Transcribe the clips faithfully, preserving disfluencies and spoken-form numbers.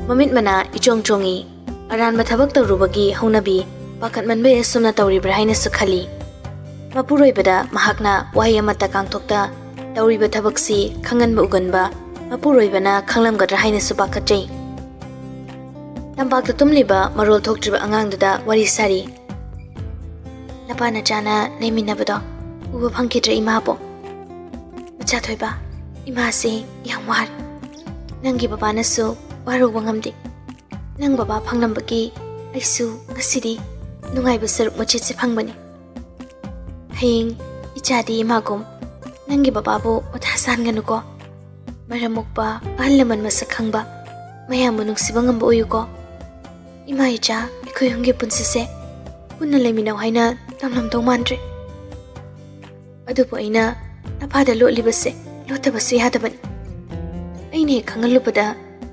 ꯃꯃꯤꯠ ꯃꯅꯥ ꯏꯆꯣꯡ ꯆꯣꯡꯏ꯫ ꯑꯔꯥꯟꯕ ꯊꯕꯛ ꯇꯧꯔꯨꯕꯒꯤ ꯍꯧꯅꯕꯤ ꯄꯥꯈꯠꯃꯟꯕꯩ ꯑꯁꯨꯝꯅ ꯇꯧꯔꯤꯕ꯭ꯔꯥ ꯍꯥꯏꯅꯁꯨ ꯈꯜꯂꯤ꯫ ꯃꯄꯨꯔꯣꯏꯕꯗ ꯃꯍꯥꯛꯅ ꯋꯥꯍꯩ ꯑꯃꯠꯇ ꯀꯥꯡꯊꯣꯛꯇ ꯇꯧꯔꯤꯕ ꯊꯕꯛꯁꯤ ꯈꯪꯍꯟꯕ ꯎꯒꯟꯕ ꯃꯄꯨꯔꯣꯏꯕꯅ ꯈꯪꯂꯝꯒꯗ꯭ꯔꯥ ꯍꯥꯏꯅꯁꯨ ꯄꯥꯈꯠꯆꯩ꯫ ꯇꯝꯄꯥꯛꯇ ꯇꯨꯝꯂꯤꯕ ꯃꯔꯣꯜ ꯊꯣꯛꯇ꯭ꯔꯤꯕ ꯑꯉꯥꯡꯗꯨꯗ ꯋꯥꯔꯤ ꯁꯥꯔꯤ꯫ "ꯅꯄꯥ ꯅꯆꯥꯅ ꯂꯩꯃꯤꯟꯅꯕꯗꯣ ꯎꯕ ꯐꯪꯈꯤꯗ꯭ꯔꯦ ꯏꯃꯥꯕꯣ꯫ ꯃꯆꯥ ꯊꯣꯏꯕ, ꯏꯃꯥꯁꯦ ꯌꯥꯝ ꯋꯥꯔꯦ꯫ ꯅꯪꯒꯤ ꯕꯕꯥꯅꯁꯨ ꯋꯥꯔꯧꯕ ꯉꯝꯗꯦ꯫ ꯅꯪ ꯕꯕꯥ ꯐꯪꯂꯝꯕꯒꯤ ꯑꯩꯁꯨ ꯉꯁꯤꯗꯤ ꯅꯨꯡꯉꯥꯏꯕ ꯁꯔꯨꯛ ꯃꯆꯦꯠꯁꯦ ꯐꯪꯕꯅꯤ꯫ ꯍꯌꯦꯡ ꯏꯆꯥꯗꯤ ꯏꯃꯥꯒꯨꯝ ꯅꯪꯒꯤ ꯕꯕꯥꯕꯨ ꯃꯊꯥ ꯁꯥꯍꯟꯒꯅꯨꯀꯣ꯫ ꯃꯔꯝ ꯃꯣꯛꯄ, ꯑꯍꯜ ꯂꯃꯟ ꯃꯁꯛ ꯈꯪꯕ, ꯃꯌꯥꯝꯕꯨ ꯅꯨꯡꯁꯤꯕ ꯉꯝꯕ ꯑꯣꯏꯌꯨꯀꯣ꯫ ꯏꯃꯥ ꯏꯆꯥ ꯑꯩꯈꯣꯏ ꯑꯍꯨꯝꯒꯤ ꯄꯨꯟꯁꯤꯁꯦ ꯄꯨꯟꯅ ꯂꯩꯃꯤꯟꯅꯧ ꯍꯥꯏꯅ ꯇꯝꯂꯝꯗꯧ ꯃꯥꯟꯗ꯭ꯔꯦ꯫ ꯑꯗꯨꯕꯨ ꯑꯩꯅ ꯅꯄꯥꯗ ꯂꯣꯠꯂꯤꯕꯁꯦ ꯂꯣꯠꯇꯕꯁꯨ ꯌꯥꯗꯕꯅꯤ꯫ ꯑꯩꯅ ꯍꯦꯛ ꯈꯪꯍꯜꯂꯨꯕꯗ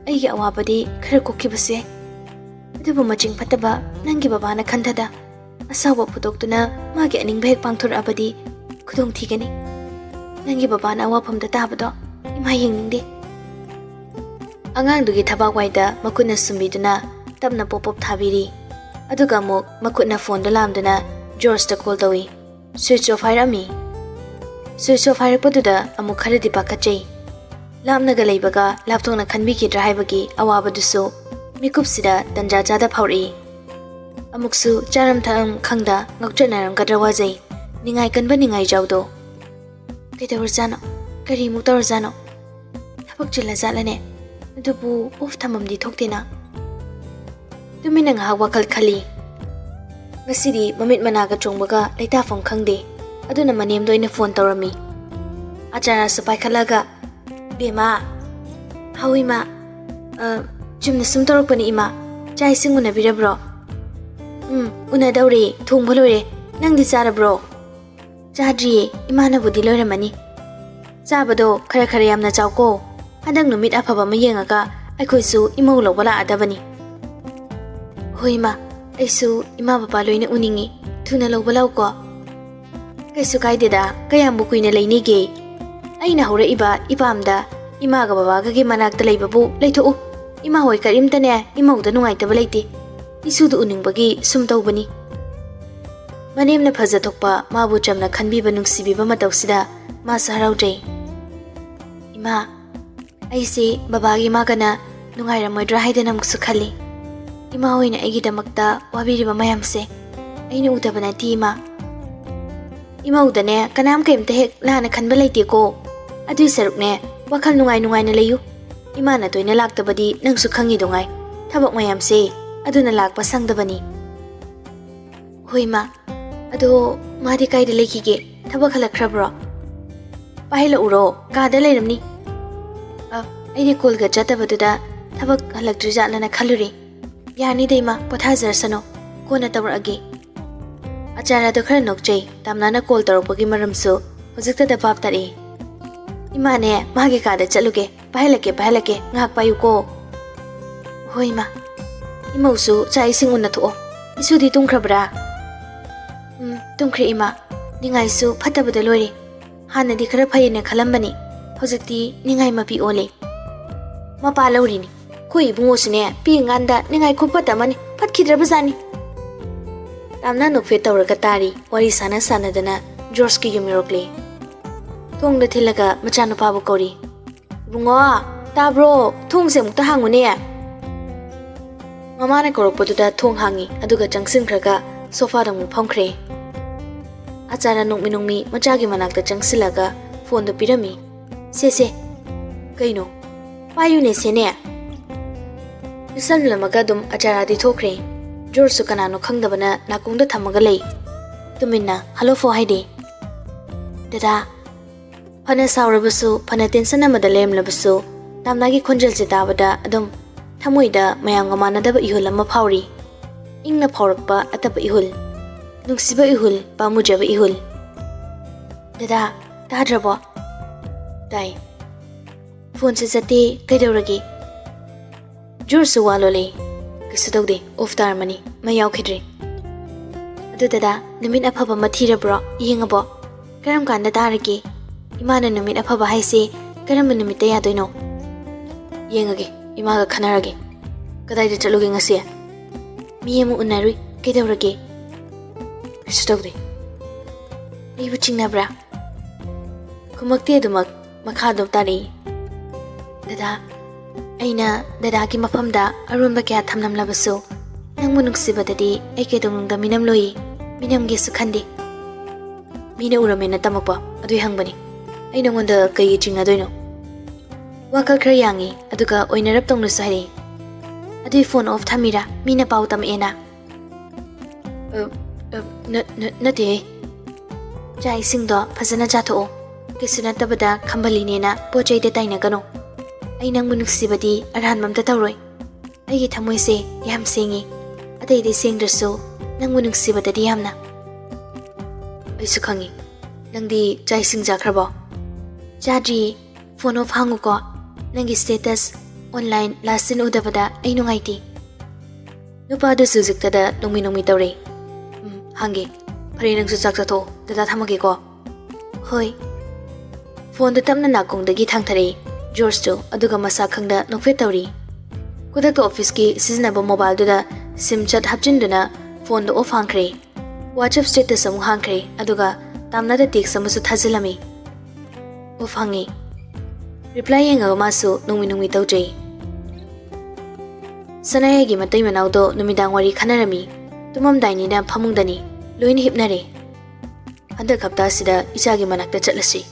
ꯑꯩꯒꯤ ꯑꯋꯥꯕꯗꯤ ꯈꯔ ꯀꯣꯛꯈꯤꯕꯁꯨ ꯌꯥꯏ꯫ ꯑꯗꯨꯕꯨ ꯃꯆꯤꯡ ꯐꯠꯇꯕ ꯅꯪꯒꯤ ꯕꯕꯥꯅ ꯈꯟꯊꯗ ꯑꯁꯥꯎꯕ ꯐꯨꯗꯣꯛꯇꯨꯅ ꯃꯥꯒꯤ ꯑꯅꯤꯡꯕ ꯍꯦꯛ ꯄꯥꯡꯊꯣꯔꯛꯑꯕꯗꯤ ꯈꯨꯗꯣꯡ ꯊꯤꯒꯅꯤ꯫ ꯅꯪꯒꯤ ꯕꯕꯥꯅ ꯑꯋꯥꯐꯝꯗ ꯇꯥꯕꯗꯣ ꯏꯃꯥ ꯌꯦꯡꯅꯤꯡꯗꯦ꯫" ꯑꯉꯥꯡꯗꯨꯒꯤ ꯊꯕꯥꯛ ꯋꯥꯏꯗ ꯃꯈꯨꯠꯅ ꯁꯨꯝꯕꯤꯗꯨꯅ ꯇꯞꯅ ꯄꯣꯞ ꯄꯣꯞ ꯊꯥꯕꯤꯔꯤ꯫ ꯑꯗꯨꯒ ꯑꯃꯨꯛ ꯃꯈꯨꯠꯅ ꯐꯣꯟꯗꯨ ꯂꯥꯝꯗꯨꯅ ꯖꯣꯔꯖꯇ ꯀꯣꯜ ꯇꯧꯏ꯫ ꯁ꯭ꯋꯤꯆ ꯑꯣꯐ ꯍꯥꯏꯔꯛꯑꯝꯃꯤ꯫ ꯁ꯭ꯋꯤꯆ ꯑꯣꯐ ꯍꯥꯏꯔꯛꯄꯗꯨꯗ ꯑꯃꯨꯛ ꯈꯔꯗꯤ ꯄꯥꯈꯠꯆꯩ꯫ ꯂꯥꯞꯅꯒ ꯂꯩꯕꯒ ꯂꯥꯞꯊꯣꯛꯅ ꯈꯟꯕꯤꯈꯤꯗ꯭ꯔꯥ ꯍꯥꯏꯕꯒꯤ ꯑꯋꯥꯕꯗꯨꯁꯨ ꯃꯤꯀꯨꯞꯁꯤꯗ ꯇꯟꯖꯥ ꯆꯥꯗ ꯐꯥꯎꯔꯛꯏ꯫ ꯑꯃꯨꯛꯁꯨ ꯆꯥꯔꯝ ꯊꯛꯂꯝ ꯈꯪꯗ ꯉꯥꯎꯆꯠꯅꯔꯝꯒꯗ꯭ꯔꯥ ꯋꯥꯖꯩ꯫ ꯅꯤꯡꯉꯥꯏ ꯀꯟꯕ ꯅꯤꯡꯉꯥꯏꯖꯥꯎꯗꯣ꯫ "ꯀꯩꯗꯧꯔꯖꯥꯠꯅꯣ? ꯀꯔꯤꯃꯨꯛ ꯇꯧꯔꯖꯥꯠꯅꯣ? ꯊꯕꯛ ꯆꯤꯜꯂꯖꯥꯠꯂꯅꯦ? ꯑꯗꯨꯕꯨ ꯑꯣꯐ ꯊꯝꯐꯝꯗꯤ ꯊꯣꯛꯇꯦꯅ꯫" ꯇꯨꯃꯤꯟꯅ ꯉꯥꯏꯍꯥꯛ ꯋꯥꯈꯜ ꯈꯜꯂꯤ꯫ ꯉꯁꯤꯗꯤ ꯃꯃꯤꯠ ꯃꯅꯥꯒ ꯆꯣꯡꯕꯒ ꯂꯩꯇꯥꯐꯝ ꯈꯪꯗꯦ꯫ ꯑꯗꯨꯅ ꯃꯅꯦꯝꯗ ꯑꯣꯏꯅ ꯐꯣꯟ ꯇꯧꯔꯝꯃꯤ꯫ ꯑꯆꯥꯔꯥꯁꯨ ꯄꯥꯏꯈꯠꯂꯒ, "ꯕꯦꯝꯃ꯫" "ꯍꯥꯎ ꯏꯃꯥ꯫" "ꯑ, ꯆꯨꯝꯅ ꯁꯨꯝ ꯇꯧꯔꯛꯄꯅꯤ ꯏꯃꯥ꯫ ꯆꯥꯛ ꯏꯁꯤꯡ ꯎꯅꯕꯤꯔꯕ꯭ꯔꯣ?" "ꯎꯝ, ꯎꯅꯗꯧꯔꯦ꯫ ꯊꯣꯡꯕ ꯂꯣꯏꯔꯦ꯫ ꯅꯪꯗꯤ ꯆꯥꯔꯕ꯭ꯔꯣ?" "ꯆꯥꯗ꯭ꯔꯤꯌꯦ꯫ ꯏꯃꯥꯅꯕꯨꯗꯤ ꯂꯣꯏꯔꯝꯃꯅꯤ꯫" "ꯆꯥꯕꯗꯣ ꯈꯔ ꯈꯔ ꯌꯥꯝꯅ ꯆꯥꯎꯀꯣ꯫ ꯍꯟꯗꯛ ꯅꯨꯃꯤꯠ ꯑꯐꯕ ꯑꯃ ꯌꯦꯡꯉꯒ ꯑꯩꯈꯣꯏꯁꯨ ꯏꯃꯧ ꯂꯧꯕ ꯂꯥꯛꯑꯗꯕꯅꯤ꯫" "ꯍꯣꯏ ꯏꯃꯥ, ꯑꯩꯁꯨ ꯏꯃꯥ ꯕꯕꯥ ꯂꯣꯏꯅ ꯎꯅꯤꯡꯉꯤ꯫ ꯊꯨꯅ ꯂꯧꯕ ꯂꯥꯛꯎꯀꯣ꯫" "ꯀꯩꯁꯨ ꯀꯥꯏꯗꯦꯗ, ꯀꯌꯥꯝꯕꯨ ꯀꯨꯏꯅ ꯂꯩꯅꯤꯒꯦ? ꯑꯩꯅ ꯍꯧꯔꯛꯏꯕ ꯏꯄꯥꯝꯗ ꯏꯃꯥꯒ ꯕꯕꯥꯒꯒꯤ ꯃꯅꯥꯛꯇ ꯂꯩꯕꯕꯨ ꯂꯩꯊꯣꯛꯎ꯫ ꯏꯃꯥ ꯍꯣꯏ ꯀꯔꯤꯝꯇꯅꯦ ꯏꯃꯧꯗ ꯅꯨꯡꯉꯥꯏꯇꯕ ꯂꯩꯇꯦ꯫ ꯏꯁꯨꯗꯨ ꯎꯅꯤꯡꯕꯒꯤ ꯁꯨꯝ ꯇꯧꯕꯅꯤ꯫ ꯃꯅꯦꯝꯅ ꯐꯖꯊꯣꯛꯄ, ꯃꯥꯕꯨ ꯆꯝꯅ ꯈꯟꯕꯤꯕ, ꯅꯨꯡꯁꯤꯕꯤꯕ ꯃꯇꯧꯁꯤꯗ ꯃꯥꯁꯨ ꯍꯔꯥꯎꯖꯩ꯫ ꯏꯃꯥ, ꯑꯩꯁꯦ ꯕꯕꯥꯒꯤ ꯃꯥꯒꯅ ꯅꯨꯡꯉꯥꯏꯔꯝꯃꯣꯏꯗ꯭ꯔꯥ ꯍꯥꯏꯗꯅ ꯑꯃꯨꯛꯁꯨ ꯈꯜꯂꯤ꯫ ꯏꯃꯥ ꯍꯣꯏꯅ ꯑꯩꯒꯤꯗꯃꯛꯇ ꯋꯥꯕꯤꯔꯤꯕ ꯃꯌꯥꯝꯁꯦ ꯑꯩꯅ ꯎꯗꯕ ꯅꯠꯇꯦ ꯏꯃꯥ꯫ ꯏꯃꯧꯗꯅꯦ ꯀꯅꯥꯝ ꯀꯩꯝꯇ ꯍꯦꯛ ꯂꯥꯟꯅ ꯈꯟꯕ ꯂꯩꯇꯦꯀꯣ꯫ ꯑꯗꯨꯏ ꯁꯔꯨꯛꯅꯦ ꯋꯥꯈꯜ ꯅꯨꯡꯉꯥꯏ ꯅꯨꯡꯉꯥꯏꯅ ꯂꯩꯌꯨ꯫ ꯏꯃꯥꯅ ꯇꯣꯏꯅ ꯂꯥꯛꯇꯕꯗꯤ ꯅꯪꯁꯨ ꯈꯪꯉꯤꯗꯨꯉꯥꯏ꯫ ꯊꯕꯛ ꯃꯌꯥꯝꯁꯦ ꯑꯗꯨꯅ ꯂꯥꯛꯄ ꯁꯪꯗꯕꯅꯤ꯫ ꯍꯣꯏ ꯏꯃꯥ, ꯑꯗꯣ ꯃꯥꯗꯤ ꯀꯥꯏꯗ ꯂꯩꯈꯤꯒꯦ? ꯊꯕꯛ ꯍꯜꯂꯛꯈ꯭ꯔꯕ꯭ꯔꯣ? ꯄꯥꯏꯍꯜꯂꯛꯎꯔꯣ? ꯀꯥꯗ ꯂꯩꯔꯝꯅꯤ꯫ ꯑ, ꯑꯩꯗꯤ ꯀꯣꯜꯒ ꯆꯠꯇꯕꯗꯨꯗ ꯊꯕꯛ ꯍꯜꯂꯛꯇ꯭ꯔꯤꯖꯥꯠꯂꯅ ꯈꯜꯂꯨꯔꯦ꯫ ꯌꯥꯔꯅꯤꯗ ꯏꯃꯥ, ꯄꯣꯊꯥꯖꯔꯁꯅꯨ꯫ ꯀꯣꯟꯅ ꯇꯧꯔꯛꯑꯒꯦ꯫ ꯑꯆꯥꯔꯗꯣ ꯈꯔ ꯅꯣꯛꯆꯩ꯫ ꯇꯥꯝꯅꯥꯅ ꯀꯣꯜ ꯇꯧꯔꯛꯄꯒꯤ ꯃꯔꯝꯁꯨ ꯍꯧꯖꯤꯛꯇꯗ ꯚꯥꯞ ꯇꯥꯔꯛꯏ꯫ ꯏꯃꯥꯅꯦ, ꯃꯥꯒꯤ ꯀꯥꯗ ꯆꯠꯂꯨꯒꯦ꯫ ꯄꯥꯏꯍꯜꯂꯛꯀꯦ, ꯄꯥꯏꯍꯜꯂꯛꯀꯦ꯫ ꯉꯥꯏꯍꯥꯛ ꯄꯥꯏꯌꯨꯀꯣ꯫ ꯍꯣꯏ ꯏꯃꯥ꯫ ꯏꯃꯧꯁꯨ ꯆꯥꯛ ꯏꯁꯤꯡ ꯎꯅꯊꯣꯛꯑꯣ꯫ ꯏꯁꯨꯗꯤ ꯇꯨꯝꯈ꯭ꯔꯕ꯭ꯔꯥ? ꯎꯝ, ꯇꯨꯝꯈ꯭ꯔꯦ ꯏꯃꯥ꯫ ꯅꯤꯡꯉꯥꯏꯁꯨ ꯐꯠꯇꯕꯗ ꯂꯣꯏꯔꯦ꯫ ꯍꯥꯟꯅꯗꯤ ꯈꯔ ꯐꯩꯌꯦꯅ ꯈꯜꯂꯝꯕꯅꯤ꯫ ꯍꯧꯖꯤꯛꯇꯤ ꯅꯤꯡꯉꯥꯏ ꯃꯄꯤ ꯑꯣꯜꯂꯦ꯫ ꯃꯄꯥ ꯂꯧꯔꯤꯅꯤ꯫ ꯑꯩꯈꯣꯏ ꯏꯕꯨꯡꯉꯣꯁꯨꯅꯦ ꯄꯤꯛꯏꯉꯥꯟꯗ ꯅꯤꯡꯉꯥꯏ ꯈꯨꯐꯠ ꯑꯃꯅꯤ꯫ ꯐꯠꯈꯤꯗ꯭ꯔꯕꯖꯥꯠꯅꯤ꯫ ꯇꯥꯝꯅꯥ ꯅꯣꯛꯐꯦꯠ ꯇꯧꯔꯒ ꯇꯥꯔꯤ꯫ ꯋꯥꯔꯤ ꯁꯥꯟꯅ ꯁꯥꯟꯅꯗꯅ ꯖꯣꯔꯖꯀꯤ ꯌꯨꯝ ꯌꯧꯔꯛꯂꯦ꯫ ꯊꯣꯡꯗ ꯊꯤꯜꯂꯒ ꯃꯆꯥꯅꯨꯄꯥꯕꯨ ꯀꯧꯔꯤ꯫ "ꯏꯕꯨꯡꯉꯣ, ꯇꯥꯕ꯭ꯔꯣ? ꯊꯣꯡꯁꯦ ꯑꯃꯨꯛꯇ ꯍꯥꯡꯉꯨꯅꯦ!" ꯃꯃꯥꯅ ꯀꯧꯔꯛꯄꯗꯨꯗ ꯊꯣꯡ ꯍꯥꯡꯉꯤ, ꯑꯗꯨꯒ ꯆꯪꯁꯤꯟꯈ꯭ꯔꯒ ꯁꯣꯐꯥꯗ ꯑꯃꯨꯛ ꯐꯝꯈ꯭ꯔꯦ꯫ ꯑꯆꯥꯔ ꯅꯣꯡꯃꯤ ꯅꯣꯡꯃꯤ ꯃꯆꯥꯒꯤ ꯃꯅꯥꯛꯇ ꯆꯪꯁꯤꯜꯂꯒ ꯐꯣꯟꯗꯨ ꯄꯤꯔꯝꯃꯤ꯫ "ꯁꯦ, ꯁꯦ꯫ ꯀꯩꯅꯣ? ꯄꯥꯏꯌꯨꯅꯦ, ꯁꯦꯅꯦ!" ꯄꯤꯁꯜꯂꯝꯃꯒ ꯑꯗꯨꯝ ꯑꯆꯥꯔꯗꯤ ꯊꯣꯛꯈ꯭ꯔꯦ꯫ ꯖꯣꯔꯖꯁꯨ ꯀꯅꯥꯅꯣ ꯈꯪꯗꯕꯅ ꯅꯥꯀꯣꯡꯗ ꯊꯝꯃꯒ ꯂꯩ꯫ ꯇꯨꯃꯤꯟꯅ "ꯍꯜꯂꯣ" ꯐꯥꯎ ꯍꯥꯏꯗꯦ꯫ "ꯗꯗꯥ!" ꯐꯅ ꯁꯥꯎꯔꯕꯁꯨ, ꯐꯅ ꯇꯦꯟꯁꯟ ꯑꯃꯗ ꯂꯩꯔꯝꯂꯕꯁꯨ, ꯇꯥꯝꯅꯥꯒꯤ ꯈꯣꯟꯖꯦꯜꯁꯦ ꯇꯥꯕꯗ ꯑꯗꯨꯝ ꯊꯃꯣꯏꯗ ꯃꯌꯥꯝꯒ ꯃꯥꯟꯅꯗꯕ ꯏꯍꯨꯜ ꯑꯃ ꯐꯥꯎꯔꯤ꯫ ꯏꯪꯅ ꯐꯥꯎꯔꯛꯄ ꯑꯇꯞꯄ ꯏꯍꯨꯜ꯫ ꯅꯨꯡꯁꯤꯕ ꯏꯍꯨꯜ, ꯄꯥꯝꯃꯨꯖꯕ ꯏꯍꯨꯜ꯫ "ꯗꯗꯥ, ꯇꯥꯗ꯭ꯔꯕꯣ?" "ꯇꯥꯏ꯫ ꯐꯣꯟꯁꯨ ꯆꯠꯇꯦ, ꯀꯩꯗꯧꯔꯒꯦ?" ꯖꯣꯔꯖꯁꯨ ꯋꯥ ꯂꯣꯜꯂꯦ꯫ "ꯀꯩꯁꯨ ꯇꯧꯗꯦ, ꯑꯣꯐ ꯇꯥꯔꯝꯃꯅꯤ, ꯃꯩ ꯌꯥꯎꯈꯤꯗ꯭ꯔꯦ꯫ ꯑꯗꯨ ꯗꯗꯥ, ꯅꯨꯃꯤꯠ ꯑꯐꯕ ꯑꯃ ꯊꯤꯔꯕ꯭ꯔꯣ? ꯌꯦꯡꯉꯕꯣ? ꯀꯔꯝ ꯀꯥꯟꯗ ꯇꯥꯔꯒꯦ? ꯏꯃꯥꯅ ꯅꯨꯃꯤꯠ ꯑꯐꯕ ꯍꯥꯏꯁꯦ ꯀꯔꯝꯕ ꯅꯨꯃꯤꯠꯇ ꯌꯥꯗꯣꯏꯅꯣ?" "ꯌꯦꯡꯉꯒꯦ, ꯏꯃꯥꯒ ꯈꯟꯅꯔꯒꯦ꯫ ꯀꯗꯥꯏꯗ ꯆꯠꯂꯨꯒꯦ ꯉꯁꯤ? ꯃꯤ ꯑꯃ ꯎꯅꯔꯨꯏ꯫ ꯀꯩꯗꯧꯔꯒꯦ? ꯀꯩꯁꯨ ꯇꯧꯗꯦ꯫ ꯑꯩꯕꯨ ꯆꯤꯡꯅꯕ꯭ꯔꯥ? ꯈꯨꯝꯃꯛꯇꯦ꯫ ꯑꯗꯨꯃꯛ ꯃꯈꯥ ꯑꯗꯨꯝ ꯇꯥꯔꯛꯏ꯫ ꯗꯗꯥ, ꯑꯩꯅ ꯗꯗꯥꯒꯤ ꯃꯐꯝꯗ ꯑꯔꯣꯟꯕ ꯀꯌꯥ ꯊꯝꯂꯝꯂꯕꯁꯨ, ꯅꯪꯕꯨ ꯅꯨꯡꯁꯤꯕꯗꯗꯤ ꯑꯩ ꯀꯩꯗꯧꯅꯨꯡꯗ ꯃꯤꯅꯝꯂꯣꯏ꯫ ꯃꯤꯅꯝꯒꯦꯁꯨ ꯈꯟꯗꯦ꯫ ꯃꯤꯅ ꯎꯔꯝꯃꯦꯅ ꯇꯝꯃꯛꯄ ꯑꯗꯨꯏ ꯍꯪꯕꯅꯤ꯫ ꯑꯩ ꯅꯉꯣꯟꯗ ꯀꯩꯒꯤ ꯆꯤꯡꯅꯗꯣꯏꯅꯣ? ꯋꯥꯈꯜ ꯈꯔ ꯌꯥꯡꯉꯤ, ꯑꯗꯨꯒ ꯑꯣꯏꯅꯔꯞ ꯇꯧꯅꯁꯨ ꯍꯥꯏꯔꯛꯏ꯫ ꯑꯗꯨꯏ phone off ꯊꯝꯃꯤꯔꯥ? ꯃꯤꯅ ꯄꯥꯎ ꯇꯝꯃꯛꯑꯦꯅ? ꯑ, ꯑ, ꯅ-, ꯅ-, ꯅꯠꯇꯦꯍꯦ꯫ ꯆꯥꯛ ꯏꯁꯤꯡꯗꯣ ꯐꯖꯅ ꯆꯥꯊꯣꯛꯑꯣ꯫ ꯀꯩꯁꯨ ꯅꯠꯇꯕꯗ ꯈꯝꯕꯜꯂꯤꯅꯦꯅ ꯄꯣꯠ ꯆꯩꯗ ꯇꯥꯏꯅꯒꯅꯨ꯫ ꯑꯩ ꯅꯪꯕꯨ ꯅꯨꯡꯁꯤꯕꯗꯤ ꯑꯔꯥꯟꯕ ꯑꯝꯇ ꯇꯧꯔꯣꯏ꯫ ꯑꯩꯒꯤ ꯊꯃꯣꯏꯁꯦ ꯌꯥꯝ ꯁꯦꯡꯉꯤ꯫ ꯑꯇꯩꯗꯤ ꯁꯦꯡꯗ꯭ꯔꯁꯨ ꯅꯪꯕꯨ ꯅꯨꯡꯁꯤꯕꯗꯗꯤ ꯌꯥꯝꯅ꯫ ꯑꯩꯁꯨ ꯈꯪꯉꯤ꯫ ꯅꯪꯗꯤ ꯆꯥꯛ ꯏꯁꯤꯡ ꯆꯥꯈ꯭ꯔꯕꯣ? ꯆꯥꯗ꯭ꯔꯤꯌꯦ꯫ Phone off ꯍꯥꯡꯉꯨꯀꯣ꯫ ꯅꯪꯒꯤ status, online last seen ꯎꯗꯕꯗ ꯑꯩ ꯅꯨꯡꯉꯥꯏꯇꯦ꯫ ꯅꯨꯄꯥꯗꯨꯁꯨ ꯍꯧꯖꯤꯛꯇꯗ ꯅꯣꯡꯃꯤ ꯅꯣꯡꯃꯤ ꯇꯧꯔꯦ꯫ ꯎꯝ, ꯍꯥꯡꯒꯦ꯫ ꯐꯔꯦ, ꯅꯪꯁꯨ ꯆꯥꯛ ꯆꯥꯊꯣꯛꯑꯣ꯫ ꯗꯗꯥ ꯊꯝꯃꯒꯦꯀꯣ꯫ ꯍꯣꯏ꯫ Phoneꯗꯨ ꯇꯞꯅ ꯅꯥꯀꯣꯡꯗꯒꯤ ꯊꯥꯡꯊꯔꯛꯏ ꯖꯣꯔꯖꯇꯨ, ꯑꯗꯨꯒ ꯃꯁꯥ ꯈꯪꯗ ꯅꯣꯛꯐꯦꯠ ꯇꯧꯔꯤ꯫ ꯈꯨꯗꯛꯇ officeꯀꯤ ꯁꯤꯖꯤꯟꯅꯕ mobileꯗꯨꯗ SIM card ꯍꯥꯞꯆꯤꯟꯗꯨꯅ phoneꯗꯨ off ꯍꯥꯡꯈ꯭ꯔꯦ꯫ WhatsApp status ꯑꯃꯨꯛ ꯍꯥꯡꯈ꯭ꯔꯦ, ꯑꯗꯨꯒ ꯇꯥꯝꯅꯗ text ꯑꯃꯁꯨ ꯊꯥꯖꯤꯜꯂꯝꯃꯤ꯫ Off ꯍꯥꯡꯉꯤ꯫ Reply ꯌꯦꯡꯉꯒ ꯃꯥꯁꯨ ꯅꯣꯡꯃꯤ ꯅꯣꯡꯃꯤ ꯇꯧꯖꯩ꯫ ꯁꯅꯥꯌꯥꯏꯒꯤ ꯃꯇꯩ ꯃꯅꯥꯎꯗꯣ ꯅꯨꯃꯤꯗꯥꯡ ꯋꯥꯔꯤ ꯈꯟꯅꯔꯝꯃꯤ꯫ ꯇꯨꯝꯃꯝꯗꯥꯏꯅꯤꯅ ꯐꯃꯨꯡꯗꯅꯤ꯫ ꯂꯣꯏꯅ ꯍꯤꯞꯅꯔꯦ꯫ ꯍꯟꯗꯛ ꯍꯞꯇꯥꯁꯤꯗ ꯏꯆꯥꯒꯤ ꯃꯅꯥꯛꯇ ꯆꯠꯂꯁꯤ꯫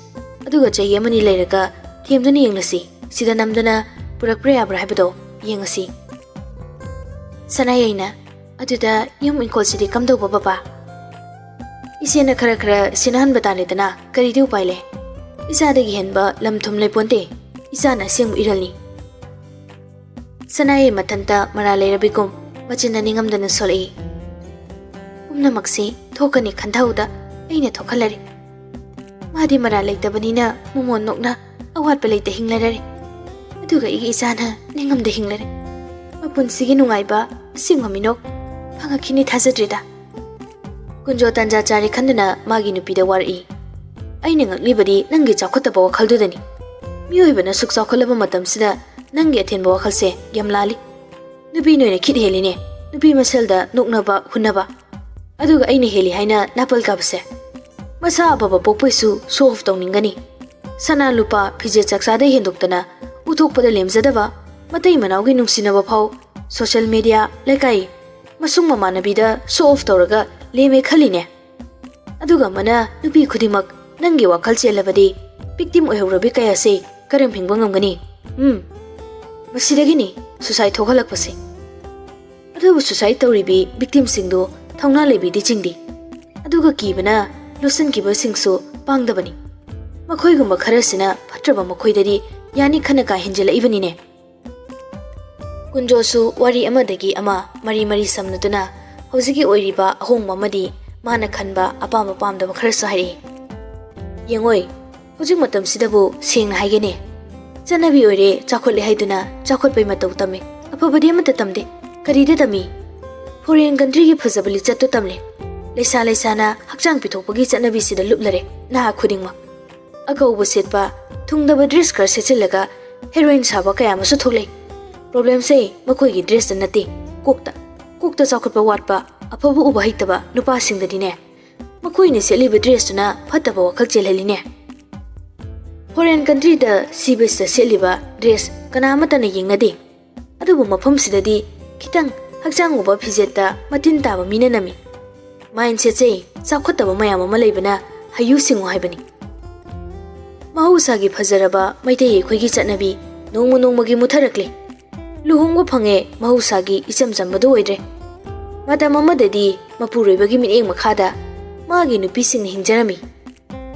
ꯑꯗꯨꯒ ꯆꯍꯤ ꯑꯃꯅꯤ ꯂꯩꯔꯒ ꯊꯦꯝꯗꯨꯅ ꯌꯦꯡꯂꯁꯤ꯫ ꯁꯤꯗ ꯅꯝꯗꯨꯅ ꯄꯨꯔꯛꯄ꯭ꯔꯥ ꯌꯥꯕ꯭ꯔꯥ ꯍꯥꯏꯕꯗꯣ ꯌꯦꯡꯉꯁꯤ꯫ ꯁꯅꯥꯌꯥꯏꯅ, "ꯑꯗꯨꯗ ꯌꯨꯝ ꯏꯪꯈꯣꯜꯁꯤꯗꯤ ꯀꯝꯗꯧꯕ, ꯕꯕꯥ?" "ꯏꯆꯦꯅ ꯈꯔ ꯈꯔ ꯁꯤꯟꯅꯍꯟꯕ ꯇꯥꯔꯦꯗꯅ, ꯀꯔꯤꯗꯤ ꯎꯄꯥꯏ ꯂꯩ? ꯏꯆꯥꯗꯒꯤ ꯍꯦꯟꯕ ꯂꯝ ꯊꯨꯝ ꯂꯩꯄꯣꯟꯇꯦ꯫ ꯏꯆꯥꯅ ꯑꯁꯦꯡꯕ ꯏꯔꯜꯅꯤ꯫" ꯁꯅꯥꯌꯥꯏ ꯃꯊꯟꯇ ꯃꯔꯥꯜ ꯂꯩꯔꯕꯤꯒꯨꯝ ꯃꯆꯤꯟꯗ ꯅꯤꯡꯉꯝꯗꯅ ꯁꯣꯜꯂꯛꯏ꯫ ꯄꯨꯝꯅꯃꯛꯁꯤ ꯊꯣꯛꯀꯅꯤ ꯈꯟꯊꯍꯧꯗ ꯑꯩꯅ ꯊꯣꯛꯍꯜꯂꯔꯦ꯫ ꯃꯥꯗꯤ ꯃꯔꯥꯜ ꯂꯩꯇꯕꯅꯤꯅ ꯃꯃꯣꯟ ꯅꯣꯛꯅ ꯑꯋꯥꯠꯄ ꯂꯩꯇ ꯍꯤꯡꯂꯔꯔꯦ꯫ ꯑꯗꯨꯒ ꯑꯩꯒꯤ ꯏꯆꯥꯅ ꯅꯤꯡꯉꯝꯗ ꯍꯤꯡꯂꯔꯦ꯫ ꯃꯄꯨꯟꯁꯤꯒꯤ ꯅꯨꯡꯉꯥꯏꯕ ꯑꯁꯦꯡꯕ ꯃꯤꯅꯣꯛ ꯐꯪꯉꯛꯈꯤꯅꯤ ꯊꯥꯖꯗ꯭ꯔꯦꯗ꯫ ꯀꯨꯟꯖꯣ ꯇꯥꯟꯖꯥ ꯆꯥꯔꯦ ꯈꯟꯗꯨꯅ ꯃꯥꯒꯤ ꯅꯨꯄꯤꯗ ꯋꯥꯔꯛꯏ꯫ "ꯑꯩꯅ ꯉꯛꯂꯤꯕꯗꯤ ꯅꯪꯒꯤ ꯆꯥꯎꯈꯠꯇꯕ ꯋꯥꯈꯜꯗꯨꯗꯅꯤ꯫ ꯃꯤꯑꯣꯏꯕꯅ ꯁꯨꯛ ꯆꯥꯎꯈꯠꯂꯕ ꯃꯇꯝꯁꯤꯗ ꯅꯪꯒꯤ ꯑꯊꯦꯟꯕ ꯋꯥꯈꯜꯁꯦ ꯌꯥꯝ ꯂꯥꯜꯂꯤ꯫ ꯅꯨꯄꯤ ꯅꯣꯏꯅ ꯈꯤꯠ ꯍꯦꯜꯂꯤꯅꯦ, ꯅꯨꯄꯤ ꯃꯁꯦꯜꯗ ꯅꯣꯛꯅꯕ ꯍꯨꯟꯅꯕ꯫ ꯑꯗꯨꯒ ꯑꯩꯅ ꯍꯦꯜꯂꯤ ꯍꯥꯏꯅ ꯅꯥꯄꯜ ꯀꯥꯕꯁꯦ꯫ ꯃꯁꯥ ꯑꯐꯕ ꯄꯣꯛꯄꯩꯁꯨ show off ꯇꯧꯅꯤꯡꯒꯅꯤ꯫ ꯁꯅꯥ ꯂꯨꯄꯥ ꯐꯤꯖꯦꯠ ꯆꯥꯛꯆꯥꯗꯩ ꯍꯦꯟꯗꯣꯛꯇꯅ ꯎꯠꯊꯣꯛꯄꯗ ꯂꯦꯝꯖꯗꯕ, ꯃꯇꯩ ꯃꯅꯥꯎꯒꯤ ꯅꯨꯡꯁꯤꯅꯕ ꯐꯥꯎ social media, ꯂꯩꯀꯥꯏ, ꯃꯁꯨꯡ ꯃꯃꯥꯟꯅꯕꯤꯗ show off ꯇꯧꯔꯒ ꯂꯦꯝꯃꯦ ꯈꯜꯂꯤꯅꯦ꯫ ꯑꯗꯨꯒ ꯑꯃꯅ ꯅꯨꯄꯤ ꯈꯨꯗꯤꯡꯃꯛ ꯅꯪꯒꯤ ꯋꯥꯈꯜ ꯆꯦꯜꯂꯕꯗꯤ victim ꯑꯣꯏꯍꯧꯔꯕꯤ ꯀꯌꯥꯁꯦ ꯀꯔꯝ ꯍꯤꯡꯕ ꯉꯝꯒꯅꯤ? ꯎꯝ, ꯃꯁꯤꯗꯒꯤꯅꯤ suicide ꯊꯣꯛꯍꯜꯂꯛꯄꯁꯦ꯫ ꯑꯗꯨꯕꯨ suicide ꯇꯧꯔꯤꯕꯤ victimꯁꯤꯡꯗꯣ ꯊꯧꯅꯥ ꯂꯩꯕꯤꯗꯤ ꯆꯤꯡꯗꯦ꯫ ꯑꯗꯨꯒ ꯀꯤꯕꯅ ꯂꯣꯠꯁꯤꯟꯈꯤꯕꯁꯤꯡꯁꯨ ꯄꯥꯡꯗꯕꯅꯤ꯫ ꯃꯈꯣꯏꯒꯨꯝꯕ ꯈꯔꯁꯤꯅ ꯐꯠꯇ꯭ꯔꯕ ꯃꯈꯣꯏꯗꯗꯤ ꯌꯥꯅꯤ ꯈꯟꯅ ꯀꯥ ꯍꯦꯟꯖꯤꯜꯂꯛꯏꯕꯅꯤꯅꯦ꯫ ꯀꯨꯟꯖꯣꯁꯨ ꯋꯥꯔꯤ ꯑꯃꯗꯒꯤ ꯑꯃ ꯃꯔꯤ ꯃꯔꯤ ꯁꯝꯅꯗꯨꯅ ꯍꯧꯖꯤꯛꯀꯤ ꯑꯣꯏꯔꯤꯕ ꯑꯍꯣꯡꯕ ꯑꯃꯗꯤ ꯃꯥꯅ ꯈꯟꯕ ꯑꯄꯥꯝꯕ ꯄꯥꯝꯗꯕ ꯈꯔꯁꯨ ꯍꯥꯏꯔꯛꯏ꯫ ꯌꯦꯡꯉꯣꯏ, ꯍꯧꯖꯤꯛ ꯃꯇꯝꯁꯤꯗꯕꯨ ꯁꯦꯡꯅ ꯍꯥꯏꯒꯦꯅꯦ, ꯆꯠꯅꯕꯤ ꯑꯣꯏꯔꯦ, ꯆꯥꯎꯈꯠꯂꯦ ꯍꯥꯏꯗꯨꯅ ꯆꯥꯎꯈꯠꯄꯩ ꯃꯇꯧ ꯇꯝꯃꯦ꯫ ꯑꯐꯕꯗꯤ ꯑꯃꯠꯇ ꯇꯝꯗꯦ꯫ ꯀꯔꯤꯗ ꯇꯝꯃꯤ? Foreign countryꯒꯤ ꯐꯖꯕ ꯂꯤꯆꯠꯇꯨ ꯇꯝꯂꯦ꯫ ꯂꯩꯁꯥ ꯂꯩꯁꯥꯅ ꯍꯛꯆꯥꯡ ꯄꯤꯊꯣꯛꯄꯒꯤ ꯆꯠꯅꯕꯤꯁꯤꯗ ꯂꯨꯞꯂꯔꯦ ꯅꯍꯥ ꯈꯨꯗꯤꯡꯃꯛ꯫ ꯑꯀꯧꯕ ꯁꯦꯠꯄ, ꯊꯨꯡꯗꯕ dress ꯈꯔ ꯁꯦꯠꯆꯤꯜꯂꯒ heroine ꯁꯥꯕ ꯀꯌꯥ ꯑꯃꯁꯨ ꯊꯣꯛꯂꯛꯏ꯫ Problemꯁꯦ ꯃꯈꯣꯏꯒꯤ dressꯇ ꯅꯠꯇꯦ, ꯀꯣꯛꯇ꯫ ꯀꯣꯛꯇ ꯆꯥꯎꯈꯠꯄ ꯋꯥꯠꯄ, ꯑꯐꯕ ꯎꯕ ꯍꯩꯇꯕ ꯅꯨꯄꯥꯁꯤꯡꯗꯗꯤꯅꯦ, ꯃꯈꯣꯏꯅ ꯁꯦꯠꯂꯤꯕ dressꯇꯨꯅ ꯐꯠꯇꯕ ꯋꯥꯈꯜ ꯆꯦꯜꯍꯜꯂꯤꯅꯦ꯫ Foreign countryꯗ ꯁꯤ ꯕꯤꯁꯇ ꯁꯦꯠꯂꯤꯕ dress ꯀꯅꯥ ꯑꯃꯠꯇꯅ ꯌꯦꯡꯅꯗꯦ꯫ ꯑꯗꯨꯕꯨ ꯃꯐꯝꯁꯤꯗꯗꯤ ꯈꯤꯇꯪ ꯍꯛꯆꯥꯡ ꯎꯕ ꯐꯤꯖꯦꯠꯇ ꯃꯇꯤꯟ ꯇꯥꯕ ꯃꯤꯅ ꯅꯝꯃꯤ꯫ Mindsetꯁꯦ ꯆꯥꯎꯈꯠꯇꯕ ꯃꯌꯥꯝ ꯑꯃ ꯂꯩꯕꯅ ꯍꯩꯌꯨ ꯁꯤꯡꯉꯨ ꯍꯥꯏꯕꯅꯤ꯫ ꯃꯍꯧꯁꯥꯒꯤ ꯐꯖꯔꯕ ꯃꯩꯇꯩ ꯑꯩꯈꯣꯏꯒꯤ ꯆꯠꯅꯕꯤ ꯅꯣꯡꯃ ꯅꯣꯡꯃꯒꯤ ꯃꯨꯊꯔꯛꯂꯤ꯫ ꯂꯨꯍꯣꯡꯕ ꯐꯪꯉꯦ ꯃꯍꯧꯁꯥꯒꯤ ꯏꯆꯝ ꯆꯝꯕꯗꯨ ꯑꯣꯏꯗ꯭ꯔꯦ꯫ ꯃꯇꯝ ꯑꯃꯗꯗꯤ ꯃꯄꯨꯔꯣꯏꯕꯒꯤ ꯃꯤꯠꯌꯦꯡ ꯃꯈꯥꯗ ꯃꯥꯒꯤ ꯅꯨꯄꯤꯁꯤꯡꯅ ꯍꯤꯡꯖꯔꯝꯃꯤ꯫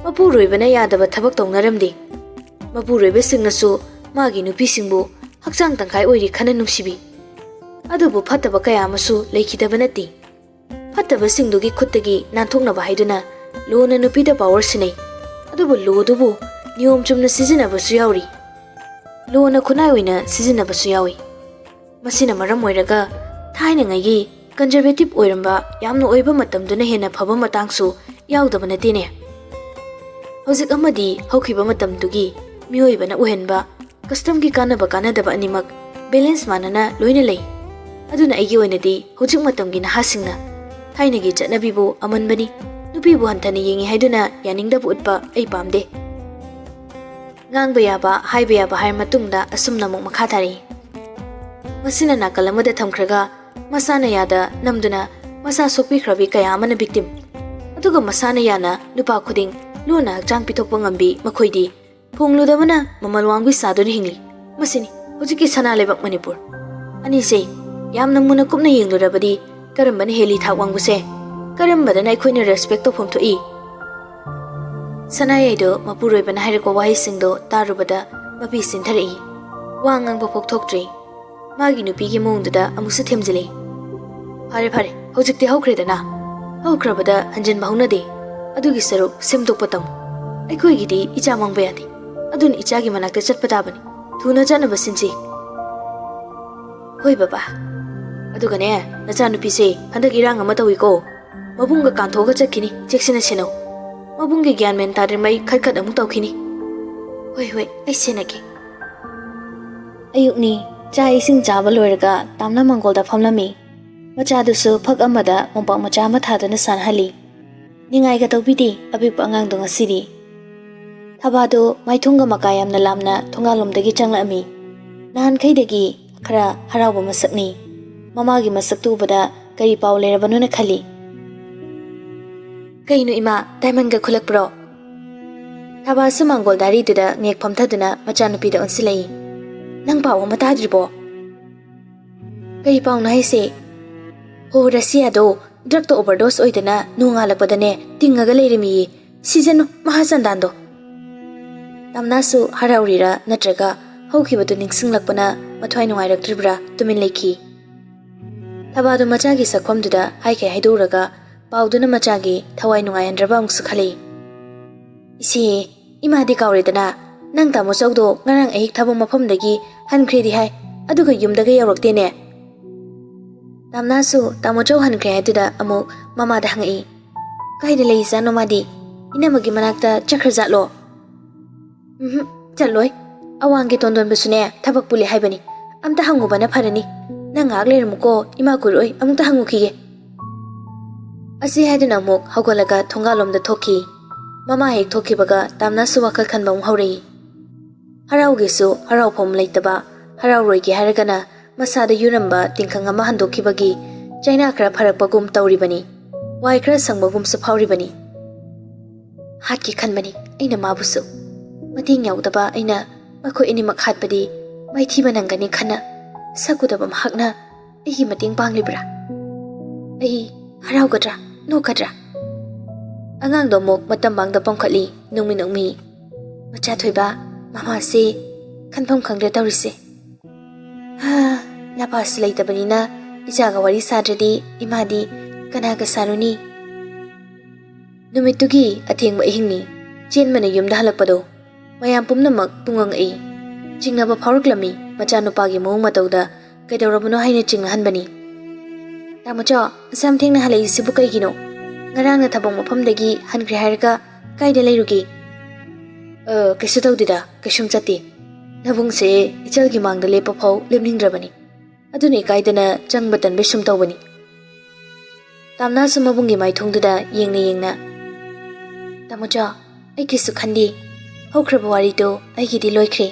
ꯃꯄꯨꯔꯣꯏꯕꯅ ꯌꯥꯗꯕ ꯊꯕꯛ ꯇꯧꯅꯔꯝꯗꯦ꯫ ꯃꯄꯨꯔꯣꯏꯕꯁꯤꯡꯅꯁꯨ ꯃꯥꯒꯤ ꯅꯨꯄꯤꯁꯤꯡꯕꯨ ꯍꯛꯆꯥꯡ ꯇꯪꯈꯥꯏ ꯑꯣꯏꯔꯤ ꯈꯟꯅ ꯅꯨꯡꯁꯤꯕꯤ꯫ ꯑꯗꯨꯕꯨ ꯐꯠꯇꯕ ꯀꯌꯥ ꯑꯃꯁꯨ ꯂꯩꯈꯤꯗꯕ ꯅꯠꯇꯦ꯫ ꯐꯠꯇꯕꯁꯤꯡꯗꯨꯒꯤ ꯈꯨꯠꯇꯒꯤ ꯅꯥꯟꯊꯣꯛꯅꯕ ꯍꯥꯏꯗꯨꯅ ꯂꯣꯅ ꯅꯨꯄꯤꯗ power ꯁꯤꯟꯅꯩ꯫ ꯑꯗꯨꯕꯨ ꯂꯣꯗꯨꯕꯨ ꯅꯤꯌꯣꯝ ꯆꯨꯝꯅ ꯁꯤꯖꯤꯟꯅꯕꯁꯨ ꯌꯥꯎꯔꯤ꯫ ꯂꯣꯅ ꯈꯨꯠꯅꯥꯏ ꯑꯣꯏꯅ ꯁꯤꯖꯤꯟꯅꯕꯁꯨ ꯌꯥꯎꯏ꯫ ꯃꯁꯤꯅ ꯃꯔꯝ ꯑꯣꯏꯔꯒ ꯊꯥꯏꯅꯉꯩꯒꯤ conservative ꯑꯣꯏꯔꯝꯕ ꯌꯥꯝꯅ ꯑꯣꯏꯕ ꯃꯇꯝꯗꯨꯅ ꯍꯦꯟꯅ ꯐꯕ ꯃꯇꯥꯡꯁꯨ ꯌꯥꯎꯗꯕ ꯅꯠꯇꯦꯅꯦ꯫ ꯍꯧꯖꯤꯛ ꯑꯃꯗꯤ ꯍꯧꯈꯤꯕ ꯃꯇꯝꯗꯨꯒꯤ ꯃꯤꯑꯣꯏꯕꯅ ꯑꯣꯏꯍꯟꯕ ꯀꯁꯇꯝꯒꯤ ꯀꯥꯟꯅꯕ ꯀꯥꯟꯅꯗꯕ ꯑꯅꯤꯃꯛ ꯕꯦꯂꯦꯟꯁ ꯃꯥꯟꯅꯅ ꯂꯣꯏꯅ ꯂꯩ꯫ ꯑꯗꯨꯅ ꯑꯩꯒꯤ ꯑꯣꯏꯅꯗꯤ ꯍꯧꯖꯤꯛ ꯃꯇꯝꯒꯤ ꯅꯍꯥꯁꯤꯡꯅ ꯊꯥꯏꯅꯒꯤ ꯆꯠꯅꯕꯤꯕꯨ ꯑꯃꯟꯕꯅꯤ, ꯅꯨꯄꯤꯕꯨ ꯍꯟꯊꯅ ꯌꯦꯡꯉꯤ ꯍꯥꯏꯗꯨꯅ ꯌꯥꯅꯤꯡꯗꯕ ꯎꯠꯄ ꯑꯩ ꯄꯥꯝꯗꯦ꯫ ꯉꯥꯡꯕ ꯌꯥꯕ, ꯍꯥꯏꯕ ꯌꯥꯕ ꯍꯥꯏꯔ ꯃꯇꯨꯡꯗ ꯑꯁꯨꯝꯅ ꯑꯃꯨꯛ ꯃꯈꯥ ꯇꯥꯔꯛꯏ꯫ ꯃꯁꯤꯅ ꯅꯥꯀꯜ ꯑꯃꯗ ꯊꯝꯈ꯭ꯔꯒ ꯃꯁꯥꯅ ꯌꯥꯗ ꯅꯝꯗꯨꯅ ꯃꯁꯥ ꯁꯣꯛꯄꯤꯈ꯭ꯔꯕꯤ ꯀꯌꯥ ꯑꯃꯅ ꯕꯤꯛꯇꯤꯝ꯫ ꯑꯗꯨꯒ ꯃꯁꯥꯅ ꯌꯥꯅ ꯅꯨꯄꯥ ꯈꯨꯗꯤꯡ ꯂꯣꯟꯅ ꯍꯛꯆꯥꯡ ꯄꯤꯊꯣꯛꯄ ꯉꯝꯕꯤ ꯃꯈꯣꯏꯗꯤ ꯐꯣꯡꯂꯨꯗꯕꯅ ꯃꯃꯜ ꯋꯥꯡꯕꯤ ꯁꯥꯗꯨꯅ ꯍꯤꯡꯂꯤ꯫ ꯃꯁꯤꯅꯤ ꯍꯧꯖꯤꯛꯀꯤ ꯁꯅꯥ ꯂꯩꯕꯥꯛ ꯃꯅꯤꯄꯨꯔ꯫ ꯑꯅꯤꯁꯦ ꯌꯥꯝꯅ ꯃꯨꯟꯅ ꯀꯨꯞꯅ ꯌꯦꯡꯂꯨꯔꯕꯗꯤ ꯀꯔꯝꯕꯅ ꯍꯦꯜꯂꯤ ꯊꯥꯛ ꯋꯥꯡꯕꯁꯦ? ꯀꯔꯝꯕꯗꯅ ꯑꯩꯈꯣꯏꯅ ꯔꯦꯁꯄꯦꯛ ꯇꯧꯐꯝ ꯊꯣꯛꯏ? ꯁꯅꯥꯌꯥꯏꯗꯣ ꯃꯄꯨꯔꯣꯏꯕꯅ ꯍꯥꯏꯔꯛꯄ ꯋꯥꯍꯩꯁꯤꯡꯗꯣ ꯇꯥꯔꯨꯕꯗ ꯃꯄꯤ ꯁꯤꯟꯊꯔꯛꯏ꯫ ꯋꯥ ꯉꯥꯡꯕ ꯐꯥꯎ ꯊꯣꯛꯇ꯭ꯔꯤ꯫ ꯃꯥꯒꯤ ꯅꯨꯄꯤꯒꯤ ꯃꯑꯣꯡꯗꯨꯗ ꯑꯃꯨꯛꯁꯨ ꯊꯦꯝꯖꯤꯜꯂꯤ꯫ "ꯐꯔꯦ ꯐꯔꯦ, ꯍꯧꯖꯤꯛꯇꯤ ꯍꯧꯈ꯭ꯔꯦꯗꯅ꯫ ꯍꯧꯈ꯭ꯔꯕꯗ ꯍꯟꯖꯤꯟꯕ ꯍꯧꯅꯗꯦ꯫ ꯑꯗꯨꯒꯤ ꯁꯔꯨꯛ ꯁꯦꯝꯗꯣꯛꯄ ꯇꯝꯃꯨ꯫ ꯑꯩꯈꯣꯏꯒꯤꯗꯤ ꯏꯆꯥ ꯃꯥꯡꯕ ꯌꯥꯗꯦ꯫ ꯑꯗꯨꯅ ꯏꯆꯥꯒꯤ ꯃꯅꯥꯛꯇ ꯆꯠꯄ ꯇꯥꯕꯅꯤ꯫ ꯊꯨꯅ ꯆꯠꯅꯕ ꯁꯤꯟꯁꯤ꯫" "ꯍꯣꯏ ꯕꯕꯥ꯫ ꯑꯗꯨꯒꯅꯦ, ꯅꯆꯥꯅꯨꯄꯤꯁꯦ ꯍꯟꯗꯛ ꯏꯔꯥꯡ ꯑꯃ ꯇꯧꯏꯀꯣ꯫ ꯃꯕꯨꯡꯒ ꯀꯥꯟꯊꯣꯛꯑꯒ ꯆꯠꯈꯤꯅꯤ, ꯆꯦꯛꯁꯤꯟꯅ ꯁꯦꯟꯅꯧ꯫ ꯃꯕꯨꯡꯒꯤ ꯒ꯭ꯌꯥꯟ ꯃꯦꯟ ꯇꯥꯗ꯭ꯔꯤꯉꯩ ꯈꯠ ꯈꯠ ꯑꯃꯨꯛ ꯇꯧꯈꯤꯅꯤ꯫" "ꯍꯣꯏ ꯍꯣꯏ, ꯑꯩ ꯁꯦꯟꯅꯒꯦ꯫" ꯑꯌꯨꯛꯅꯤ꯫ ꯆꯥꯛ ꯏꯁꯤꯡ ꯆꯥꯕ ꯂꯣꯏꯔꯒ ꯇꯥꯝꯅ ꯃꯪꯒꯣꯜꯗ ꯐꯝꯂꯝꯃꯤ꯫ ꯃꯆꯥꯗꯨꯁꯨ ꯐꯛ ꯑꯃꯗ ꯃꯣꯝꯄꯥꯛ ꯃꯆꯥ ꯑꯃ ꯊꯥꯗꯨꯅ ꯁꯥꯟꯅꯍꯜꯂꯤ꯫ ꯅꯤꯡꯉꯥꯏꯒ ꯇꯧꯕꯤꯗꯦ ꯑꯄꯤꯛꯄ ꯑꯉꯥꯡꯗꯣ ꯉꯁꯤꯗꯤ꯫ ꯊꯕꯥꯗꯨ ꯃꯥꯏꯊꯣꯡꯒ ꯃꯀꯥ ꯌꯥꯝꯅ ꯂꯥꯝꯅ ꯊꯣꯡꯒꯥꯜꯂꯣꯝꯗꯒꯤ ꯆꯪꯂꯛꯑꯝꯃꯤ꯫ ꯅꯍꯥꯟꯈꯩꯗꯒꯤ ꯈꯔ ꯍꯔꯥꯎꯕ ꯃꯁꯛꯅꯤ꯫ ꯃꯃꯥꯒꯤ ꯃꯁꯛꯇꯨ ꯎꯕꯗ ꯀꯔꯤ ꯄꯥꯎ ꯂꯩꯔꯕꯅꯣꯅ ꯈꯜꯂꯤ꯫ "ꯀꯩꯅꯣ ꯏꯃꯥ, ꯗꯥꯏꯃꯟꯒ ꯈꯨꯜꯂꯛꯄ꯭ꯔꯣ?" ꯊꯕꯥꯁꯨ ꯃꯥꯡꯒꯣꯜ ꯗꯥꯔꯤꯗꯨꯗ ꯉꯦꯛ ꯐꯝꯊꯗꯨꯅ ꯃꯆꯥꯅꯨꯄꯤꯗ ꯑꯣꯟꯁꯤꯜꯂꯛꯏ꯫ "ꯅꯪ ꯄꯥꯎ ꯑꯃ ꯇꯥꯗ꯭ꯔꯤꯕꯣ?" "ꯀꯔꯤ ꯄꯥꯎꯅꯣ ꯍꯥꯏꯁꯦ?" "ꯍꯣ, ꯔꯁꯤꯌꯥꯗꯣ ꯗ꯭ꯔꯛꯇ ꯑꯣꯚꯔꯗꯣꯁ ꯑꯣꯏꯗꯅ ꯅꯣꯡꯉꯥꯜꯂꯛꯄꯗꯅꯦ ꯇꯤꯡꯉꯒ ꯂꯩꯔꯝꯃꯤꯌꯦ꯫ ꯁꯤꯖꯅꯨ, ꯃꯍꯥꯆꯟꯗꯥꯟꯗꯣ꯫" ꯇꯝꯅꯥꯁꯨ ꯍꯔꯥꯎꯔꯤꯔꯥ ꯅꯠꯇ꯭ꯔꯒ ꯍꯧꯈꯤꯕꯗꯨ ꯅꯤꯡꯁꯤꯡꯂꯛꯄꯅ ꯃꯊ꯭ꯋꯥꯏ ꯅꯨꯡꯉꯥꯏꯔꯛꯇ꯭ꯔꯤꯕ꯭ꯔꯥ ꯇꯨꯃꯤꯟ ꯂꯩꯈꯤ꯫ ꯊꯕꯥꯗꯨ ꯃꯆꯥꯒꯤ ꯁꯛꯐꯝꯗꯨꯗ ꯍꯥꯏꯈꯩ ꯍꯥꯏꯗꯣꯛꯎꯔꯒ ꯄꯥꯎꯗꯨꯅ ꯃꯆꯥꯒꯤ ꯊꯋꯥꯏ ꯅꯨꯡꯉꯥꯏꯍꯟꯗ꯭ꯔꯕ ꯑꯃꯨꯛꯁꯨ ꯈꯜꯂꯤ꯫ "ꯏꯆꯦ, ꯏꯃꯥꯗꯤ ꯀꯥꯎꯔꯦꯗꯅ, ꯅꯪ ꯇꯥꯃꯣ ꯆꯧꯗꯣ ꯉꯔꯥꯡ ꯑꯍꯤꯛ ꯊꯕꯛ ꯃꯐꯝꯗꯒꯤ ꯍꯟꯈ꯭ꯔꯦꯗꯤ ꯍꯥꯏ, ꯑꯗꯨꯒ ꯌꯨꯝꯗꯒ ꯌꯧꯔꯛꯇꯦꯅꯦ꯫" ꯇꯥꯝꯅꯥꯁꯨ ꯇꯥꯃꯣ ꯆꯧ ꯍꯟꯈ꯭ꯔꯦ ꯍꯥꯏꯗꯨꯗ ꯑꯃꯨꯛ ꯃꯃꯥꯗ ꯍꯪꯉꯛꯏ꯫ "ꯀꯥꯏꯗ ꯂꯩꯖꯥꯠꯅꯣ ꯃꯥꯗꯤ? ꯏꯅꯝꯃꯒꯤ ꯃꯅꯥꯛꯇ ꯆꯠꯈ꯭ꯔꯖꯥꯠꯂꯣ?" "ꯎꯝꯍꯨꯝ, ꯆꯠꯂꯣꯏ꯫ "ꯑꯋꯥꯡꯒꯤ ꯇꯣꯟꯗꯣꯟꯕꯁꯨꯅꯦ ꯊꯕꯛ ꯄꯨꯜꯂꯤ ꯍꯥꯏꯕꯅꯤ꯫ ꯑꯝꯇ ꯍꯪꯉꯨꯕꯅ ꯐꯔꯅꯤ꯫ ꯅꯪ ꯉꯥꯏꯍꯥꯛ ꯂꯩꯔꯝꯃꯨꯀꯣ, ꯏꯃꯥ ꯀꯨꯏꯔꯣꯏ, ꯑꯃꯨꯛꯇ ꯍꯪꯉꯨꯈꯤꯒꯦ꯫" ꯑꯁꯤ ꯍꯥꯏꯗꯨꯅ ꯑꯃꯨꯛ ꯍꯧꯒꯠꯂꯒ ꯊꯣꯡꯒꯥꯜꯂꯣꯝꯗ ꯊꯣꯛꯈꯤ꯫ ꯃꯃꯥ ꯍꯦꯛ ꯊꯣꯛꯈꯤꯕꯒ ꯇꯥꯝꯅꯥꯁꯨ ꯋꯥꯈꯜ ꯈꯟꯕ ꯑꯃꯨꯛ ꯍꯧꯔꯛꯏ꯫ ꯍꯔꯥꯎꯒꯦꯁꯨ ꯍꯔꯥꯎꯐꯝ ꯂꯩꯇꯕ, ꯍꯔꯥꯎꯔꯣꯏꯒꯦ ꯍꯥꯏꯔꯒꯅ ꯃꯁꯥꯗ ꯌꯨꯔꯝꯕ ꯇꯤꯡꯈꯪ ꯑꯃ ꯍꯟꯗꯣꯛꯈꯤꯕꯒꯤ ꯆꯩꯅꯥ ꯈꯔ ꯐꯔꯛꯄꯒꯨꯝ ꯇꯧꯔꯤꯕꯅꯤ꯫ ꯋꯥꯏ ꯈꯔ ꯁꯪꯕꯒꯨꯝꯁꯨ ꯐꯥꯎꯔꯤꯕꯅꯤ꯫ ꯍꯥꯠꯀꯦ ꯈꯟꯕꯅꯤ ꯑꯩꯅ ꯃꯥꯕꯨꯁꯨ꯫ ꯃꯇꯦꯡ ꯌꯥꯎꯗꯕ ꯑꯩꯅ ꯃꯈꯣꯏ ꯑꯅꯤꯃꯛ ꯍꯥꯠꯄꯗꯤ ꯃꯥꯏꯊꯤꯕ ꯅꯪꯒꯅꯤ ꯈꯟꯅ, ꯁꯛ ꯎꯗꯕ ꯃꯍꯥꯛꯅ ꯑꯩꯒꯤ ꯃꯇꯦꯡ ꯄꯥꯡꯂꯤꯕ꯭ꯔꯥ? ꯑꯩ ꯍꯔꯥꯎꯒꯗ꯭ꯔꯥ, ꯅꯣꯛꯀꯗ꯭ꯔꯥ? ꯑꯉꯥꯡꯗꯣ ꯑꯃꯨꯛ ꯃꯇꯝ ꯃꯥꯡꯗ ꯄꯥꯡꯈꯠꯂꯤ, ꯅꯣꯡꯃꯤ ꯅꯣꯡꯃꯤ꯫ "ꯃꯆꯥ ꯊꯣꯏꯕ, ꯃꯃꯥꯁꯦ ꯈꯟꯐꯝ ꯈꯪꯗ꯭ꯔꯦ ꯇꯧꯔꯤꯁꯦ꯫ ꯍꯥ, ꯅꯄꯥꯁꯨ ꯂꯩꯇꯕꯅꯤꯅ ꯏꯆꯥꯒ ꯋꯥꯔꯤ ꯁꯥꯗ꯭ꯔꯗꯤ ꯏꯃꯥꯗꯤ ꯀꯅꯥꯒ ꯁꯥꯔꯨꯅꯤ?" ꯅꯨꯃꯤꯠꯇꯨꯒꯤ ꯑꯊꯦꯡꯕ ꯑꯍꯤꯡꯅꯤ꯫ ꯆꯦꯟꯕꯅ ꯌꯨꯝꯗ ꯍꯜꯂꯛꯄꯗꯣ ꯃꯌꯥꯝ ꯄꯨꯝꯅꯃꯛ ꯄꯨꯡꯉꯪ ꯉꯛꯏ꯫ ꯆꯤꯡꯅꯕ ꯐꯥꯎꯔꯛꯂꯝꯃꯤ꯫ ꯃꯆꯥꯅꯨꯄꯥꯒꯤ ꯃꯑꯣꯡ ꯃꯇꯧꯗ ꯀꯩꯗꯧꯔꯕꯅꯣ ꯍꯥꯏꯅ ꯆꯤꯡꯅꯍꯟꯕꯅꯤ꯫ "ꯇꯥꯃꯣꯆꯧ, ꯑꯁꯨꯌꯥꯝ ꯊꯦꯡꯅ ꯍꯜꯂꯛꯏꯁꯤꯕꯨ ꯀꯩꯒꯤꯅꯣ? ꯉꯔꯥꯡꯅ ꯊꯕꯛ ꯃꯐꯝꯗꯒꯤ ꯍꯟꯈ꯭ꯔꯦ ꯍꯥꯏꯔꯒ ꯀꯥꯏꯗ ꯂꯩꯔꯨꯒꯦ?" "ꯑ, ꯀꯩꯁꯨ ꯇꯧꯗꯦꯗ, ꯀꯩꯁꯨꯝ ꯆꯠꯇꯦ꯫ ꯅꯕꯨꯡꯁꯦ ꯏꯆꯜꯒꯤ ꯃꯥꯡꯗ ꯂꯦꯞꯄ ꯐꯥꯎ ꯂꯦꯞꯅꯤꯡꯗ꯭ꯔꯕꯅꯤ꯫ ꯑꯗꯨꯅ ꯏꯀꯥꯏꯗꯅ ꯆꯪꯕ ꯇꯟꯕꯩ ꯁꯨꯝ ꯇꯧꯕꯅꯤ꯫" ꯇꯥꯝꯅꯥꯁꯨ ꯃꯕꯨꯡꯒꯤ ꯃꯥꯏꯊꯣꯡꯗꯨꯗ ꯌꯦꯡꯅ ꯌꯦꯡꯅ, "ꯇꯥꯃꯣꯆꯧ, ꯑꯩ ꯀꯩꯁꯨ ꯈꯟꯗꯦ꯫ ꯍꯧꯈ꯭ꯔꯕ ꯋꯥꯔꯤꯗꯣ ꯑꯩꯒꯤꯗꯤ ꯂꯣꯏꯈ꯭ꯔꯦ꯫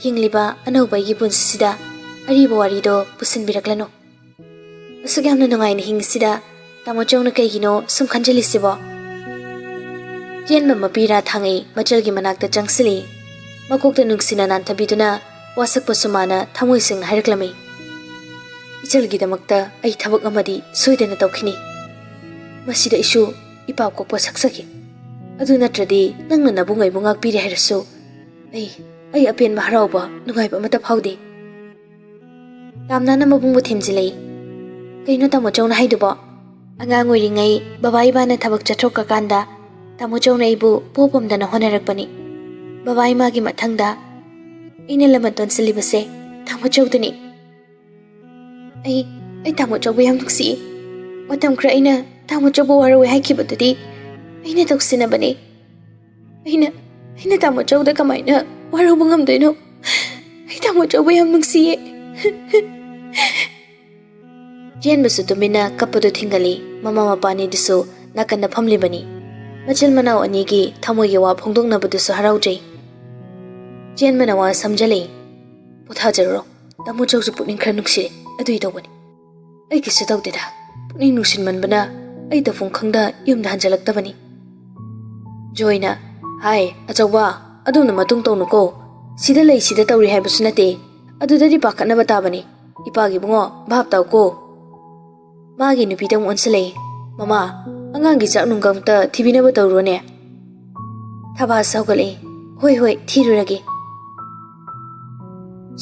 ꯍꯤꯡꯂꯤꯕ ꯑꯅꯧꯕ ꯑꯩꯒꯤ ꯄꯨꯟꯁꯤꯁꯤꯗ ꯑꯔꯤꯕ ꯋꯥꯔꯤꯗꯣ ꯄꯨꯁꯤꯟꯕꯤꯔꯛꯂꯅꯨ꯫ ꯑꯁꯨꯛ ꯌꯥꯝꯅ ꯅꯨꯡꯉꯥꯏꯅ ꯍꯤꯡꯉꯤꯁꯤꯗ ꯇꯥꯃꯣꯆꯧꯅ ꯀꯩꯒꯤꯅꯣ ꯁꯨꯝ ꯈꯟꯖꯤꯜꯂꯤꯁꯤꯕꯣ?" ꯆꯦꯟꯕ ꯃꯄꯤꯔꯥ ꯊꯥꯡꯉꯩ ꯃꯆꯜꯒꯤ ꯃꯅꯥꯛꯇ ꯆꯪꯁꯤꯜꯂꯤ꯫ ꯃꯀꯣꯛꯇ ꯅꯨꯡꯁꯤꯅ ꯅꯥꯟꯊꯕꯤꯗꯨꯅ ꯋꯥꯁꯛꯄ ꯁꯨꯃꯥꯏꯅ ꯊꯃꯣꯏ ꯁꯦꯡꯅ ꯍꯥꯏꯔꯛꯂꯝꯃꯤ꯫ "ꯏꯆꯜꯒꯤꯗꯃꯛꯇ ꯑꯩ ꯊꯕꯛ ꯑꯃꯗꯤ ꯁꯣꯏꯗꯅ ꯇꯧꯈꯤꯅꯤ꯫ ꯃꯁꯤꯗ ꯑꯩꯁꯨ ꯏꯄꯥ ꯀꯣꯛꯄ ꯁꯛꯆꯒꯦ꯫ ꯑꯗꯨ ꯅꯠꯇ꯭ꯔꯗꯤ ꯅꯪꯅ ꯅꯕꯨꯡ ꯑꯩꯕꯨ ꯉꯥꯛꯄꯤꯔꯦ ꯍꯥꯏꯔꯁꯨ ꯑꯩ, ꯑꯩ ꯑꯄꯦꯟꯕ ꯍꯔꯥꯎꯕ ꯅꯨꯡꯉꯥꯏꯕ ꯑꯃꯠꯇ ꯐꯥꯎꯗꯦ꯫" ꯇꯥꯝꯅꯥꯅ ꯃꯕꯨꯡꯕꯨ ꯊꯦꯝꯖꯤꯜꯂꯛꯏ꯫ "ꯀꯩꯅꯣ ꯇꯥꯃꯣꯆꯧꯅ ꯍꯥꯏꯗꯨꯕꯣ? ꯑꯉꯥꯡ ꯑꯣꯏꯔꯤꯉꯩ ꯕꯕꯥ ꯏꯕꯥꯅ ꯊꯕꯛ ꯆꯠꯊꯣꯛꯈ꯭ꯔꯀꯥꯟꯗ ꯇꯥꯃꯣꯆꯧꯅ ꯑꯩꯕꯨ ꯄꯣ ꯄꯣꯝꯗꯅ ꯍꯣꯠꯅꯔꯛꯄꯅꯤ꯫ ꯕꯕꯥ ꯏꯃꯥꯒꯤ ꯃꯊꯪꯗ ꯑꯩꯅ ꯂꯃꯟ ꯇꯣꯟꯁꯤꯜꯂꯤꯕꯁꯦ ꯇꯥꯃꯣꯆꯧꯗꯅꯤ꯫ ꯑꯩ, ꯑꯩ ꯇꯥꯃꯣꯆꯧꯕꯨ ꯌꯥꯝ ꯅꯨꯡꯁꯤꯏ꯫ ꯃꯇꯝ ꯈꯔ ꯑꯩꯅ ꯇꯥꯃꯣꯆꯧꯕꯨ ꯋꯥꯔꯧꯏ ꯍꯥꯏꯈꯤꯕꯗꯨꯗꯤ ꯑꯩꯅ ꯇꯧꯁꯤꯟꯅꯕꯅꯤ꯫ ꯑꯩꯅ, ꯑꯩꯅ ꯇꯥꯃꯣꯆꯧꯗ ꯀꯃꯥꯏꯅ ꯋꯥꯔꯧꯕ ꯉꯝꯗꯣꯏꯅꯣ? ꯑꯩ ꯇꯥꯃꯣ ꯆꯧꯕ ꯌꯥꯝ ꯅꯨꯡꯁꯤꯌꯦ꯫ ꯆꯦꯟꯕꯁꯨ ꯇꯨꯃꯤꯟꯅ ꯀꯞꯄꯗꯨ ꯊꯤꯡꯒꯜꯂꯤ꯫ ꯃꯃꯥ ꯃꯄꯥꯅꯤꯗꯨꯁꯨ ꯅꯥꯀꯟꯗ ꯐꯝꯂꯤꯕꯅꯤ꯫ ꯃꯆꯤꯟ ꯃꯅꯥꯎ ꯑꯅꯤꯒꯤ ꯊꯃꯣꯏꯒꯤ ꯋꯥ ꯐꯣꯡꯗꯣꯛꯅꯕꯗꯨꯁꯨ ꯍꯔꯥꯎꯖꯩ꯫ ꯆꯦꯟꯕꯅ ꯋꯥ ꯁꯝꯖꯜꯂꯤ꯫ "ꯄꯣꯊꯥꯖꯔꯨꯔꯣ꯫ ꯇꯥꯃꯣ ꯆꯧꯁꯨ ꯄꯨꯛꯅꯤꯡ ꯈꯔ ꯅꯨꯡꯁꯤꯔꯦ, ꯑꯗꯨꯏ ꯇꯧꯕꯅꯤ꯫ ꯑꯩ ꯀꯩꯁꯨ ꯇꯧꯗꯦꯗ꯫ ꯄꯨꯛꯅꯤꯡ ꯅꯨꯡꯁꯤꯟꯃꯟꯕꯅ ꯑꯩ ꯇꯧꯐꯝ ꯈꯪꯗ ꯌꯨꯝꯗ ꯍꯟꯖꯜꯂꯛꯇꯕꯅꯤ꯫" ꯖꯣꯏꯅ, "ꯍꯥꯏ, ꯑꯆꯧꯕ, ꯑꯗꯨꯝꯅ ꯃꯇꯨꯡ ꯇꯧꯅꯨꯀꯣ꯫ ꯁꯤꯗ ꯂꯩ, ꯁꯤꯗ ꯇꯧꯔꯤ ꯍꯥꯏꯕꯁꯨ ꯅꯠꯇꯦ꯫ ꯑꯗꯨꯗꯗꯤ ꯄꯥꯈꯠꯅꯕ ꯇꯥꯕꯅꯤ꯫ ꯏꯄꯥꯒꯤ ꯏꯕꯨꯡꯉꯣ, ꯚꯥꯞ ꯇꯥꯎꯀꯣ꯫" ꯃꯥꯒꯤ ꯅꯨꯄꯤꯗ ꯑꯃꯨꯛ ꯑꯣꯟꯁꯤꯜꯂꯛꯏ꯫ "ꯃꯃꯥ, ꯑꯉꯥꯡꯒꯤ ꯆꯥꯛ ꯅꯨꯡꯒ ꯑꯝꯇ ꯊꯤꯕꯤꯅꯕ ꯇꯧꯔꯨꯔꯣꯅꯦ꯫" ꯊꯕꯥꯁ ꯍꯧꯒꯠꯂꯛꯏ꯫ "ꯍꯣꯏ, ꯍꯣꯏ, ꯊꯤꯔꯨꯔꯒꯦ꯫"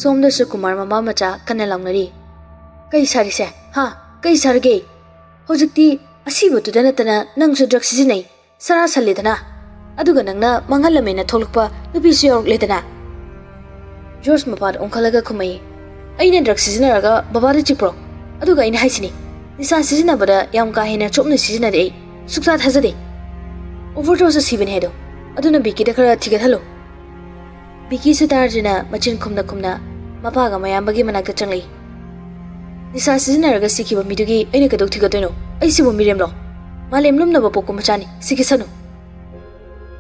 ꯁꯣꯝꯗꯁꯨ ꯀꯨꯃꯥꯔ ꯃꯃꯥ ꯃꯆꯥ ꯀꯟꯅ ꯂꯥꯎꯅꯔꯤ꯫ "ꯀꯩ ꯁꯥꯔꯤꯁꯦ? ꯍꯥ? ꯀꯩ ꯁꯥꯔꯒꯦ? ꯍꯧꯖꯤꯛꯇꯤ ꯑꯁꯤꯕꯗꯨꯗ ꯅꯠꯇꯅ ꯅꯪꯁꯨ ꯗ꯭ꯔꯒ ꯁꯤꯖꯤꯟꯅꯩ꯫ ꯁꯔꯥ ꯁꯜꯂꯦꯗꯅ꯫ ꯑꯗꯨꯒ ꯅꯪꯅ ꯃꯥꯡꯍꯜꯂꯝꯃꯦꯅ ꯊꯣꯛꯂꯛꯄ ꯅꯨꯄꯤꯁꯨ ꯌꯥꯎꯔꯛꯂꯦꯗꯅ꯫" ꯖꯣꯔꯖ ꯃꯄꯥꯗ ꯑꯣꯟꯈꯠꯂꯒ ꯈꯨꯝꯃꯛꯏ꯫ "ꯑꯩꯅ ꯗ꯭ꯔꯒ ꯁꯤꯖꯤꯟꯅꯔꯒ ꯕꯕꯥꯗ ꯆꯤꯛꯄ꯭ꯔꯣ? ꯑꯗꯨꯒ ꯑꯩꯅ ꯍꯥꯏꯁꯤꯅꯤ, ꯅꯤꯁꯥ ꯁꯤꯖꯤꯟꯅꯕꯗ ꯌꯥꯝ ꯀꯥ ꯍꯦꯟꯅ ꯆꯣꯞꯅ ꯁꯤꯖꯤꯟꯅꯔꯦ ꯑꯩ꯫ ꯁꯨꯛꯊꯥ ꯊꯥꯖꯗꯦ꯫ ꯑꯣꯚꯔꯗꯣꯁꯇ ꯁꯤꯕꯅꯦ ꯍꯥꯏꯗꯣ꯫ ꯑꯗꯨꯅ ꯕꯤꯀꯤꯗ ꯈꯔ ꯊꯤꯒꯠꯍꯜꯂꯨ꯫" ꯕꯤꯀꯤꯁꯨ ꯇꯥꯔꯖꯤꯅ ꯃꯆꯤꯟ ꯈꯨꯝꯅ ꯈꯨꯝꯅ ꯃꯄꯥꯒ ꯃꯌꯥꯝꯕꯒꯤ ꯃꯅꯥꯛꯇ ꯆꯪꯂꯛꯏ꯫ "ꯅꯤꯁꯥ ꯁꯤꯖꯤꯟꯅꯔꯒ ꯁꯤꯈꯤꯕ ꯃꯤꯗꯨꯒꯤ ꯑꯩꯅ ꯀꯩꯗꯧ ꯊꯤꯒꯠꯇꯣꯏꯅꯣ? ꯑꯩꯁꯤꯕꯨ ꯃꯤꯔꯦꯝꯂꯣ? ꯃꯥꯂꯦꯝ ꯂꯨꯝꯅꯕ ꯄꯣꯛꯄ ꯃꯆꯥꯅꯤ, ꯁꯤꯈꯤꯁꯅꯨ꯫"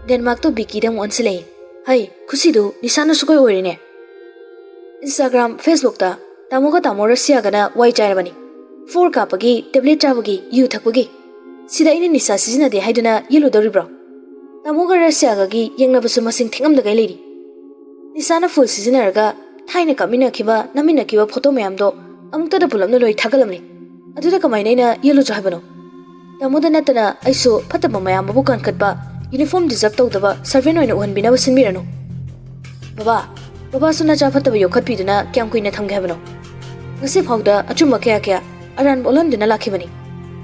ꯗꯦꯟꯃꯥꯔꯛꯇꯣ ꯕꯤꯀꯤꯗ ꯑꯃꯨꯛ ꯑꯣꯟꯁꯤꯜꯂꯛꯏ꯫ "ꯍꯩ, ꯈꯨꯁꯤꯗꯨ ꯅꯤꯁꯥꯅ ꯁꯨꯛꯑꯣꯏ ꯑꯣꯏꯔꯦꯅꯦ꯫ ꯏꯟꯁꯇꯥꯒ꯭ꯔꯥꯝ, ꯐꯦꯁꯕꯨꯛꯇ ꯇꯥꯃꯣꯒ ꯇꯥꯃꯣ ꯔꯁꯤꯌꯥꯒꯅ ꯋꯥꯏ ꯆꯥꯏꯔꯕꯅꯤ꯫ ꯐꯣꯔ ꯀꯥꯞꯄꯒꯤ, ꯇꯦꯕ꯭ꯂꯦꯠ ꯆꯥꯕꯒꯤ, ꯌꯨ ꯊꯛꯄꯒꯤ꯫ ꯁꯤꯗ ꯑꯩꯅ ꯅꯤꯁꯥ ꯁꯤꯖꯤꯟꯅꯗꯦ ꯍꯥꯏꯗꯨꯅ ꯌꯦꯜꯂꯨꯗꯧꯔꯤꯕ꯭ꯔꯣ? ꯇꯥꯃꯣꯒ ꯔꯁꯤꯌꯥꯒꯒꯤ ꯌꯦꯡꯅꯕꯁꯨ ꯃꯁꯤꯡ ꯊꯤꯉꯝꯗꯒꯩ ꯂꯩꯔꯤ꯫ ꯅꯤꯁꯥꯅ ꯐꯨꯜ ꯁꯤꯖꯤꯟꯅꯔꯒ ꯊꯥꯏꯅ ꯀꯥꯞꯃꯤꯟꯅꯈꯤꯕ, ꯅꯝꯃꯤꯟꯅꯈꯤꯕ ꯐꯣꯇꯣ ꯃꯌꯥꯝꯗꯣ ꯑꯃꯨꯛꯇꯗ ꯄꯨꯂꯞꯅ ꯂꯣꯏ ꯊꯥꯒꯠꯂꯝꯂꯦ꯫ ꯑꯗꯨꯗ ꯀꯃꯥꯏꯅ ꯑꯩꯅ ꯌꯦꯜꯂꯨꯁꯨ ꯍꯥꯏꯕꯅꯣ? ꯇꯥꯃꯣꯗ ꯅꯠꯇꯅ ꯑꯩꯁꯨ ꯐꯠꯇꯕ ꯃꯌꯥꯝ ꯑꯃꯕꯨ ꯀꯟꯈꯠꯄ, ꯌꯨꯅꯤꯐꯣꯔꯝ ꯗꯤꯖꯔꯕ ꯇꯧꯗꯕ ꯁꯔꯚꯦꯟ ꯑꯣꯏꯅ ꯎꯍꯟꯕꯤꯅꯕ ꯁꯤꯟꯕꯤꯔꯅꯨ꯫" "ꯕꯕꯥ, ꯕꯕꯥꯁꯨ ꯅꯆꯥ ꯐꯠꯇꯕ ꯌꯣꯛꯈꯠꯄꯤꯗꯨꯅ ꯀꯌꯥꯝ ꯀꯨꯏꯅ ꯊꯝꯒꯦ ꯍꯥꯏꯕꯅꯣ? ꯉꯁꯤ ꯐꯥꯎꯗ ꯑꯆꯨꯝꯕ ꯀꯌꯥ ꯀꯌꯥ ꯑꯔꯥꯟꯕ ꯑꯣꯜꯍꯟꯗꯨꯅ ꯂꯥꯛꯈꯤꯕꯅꯤ꯫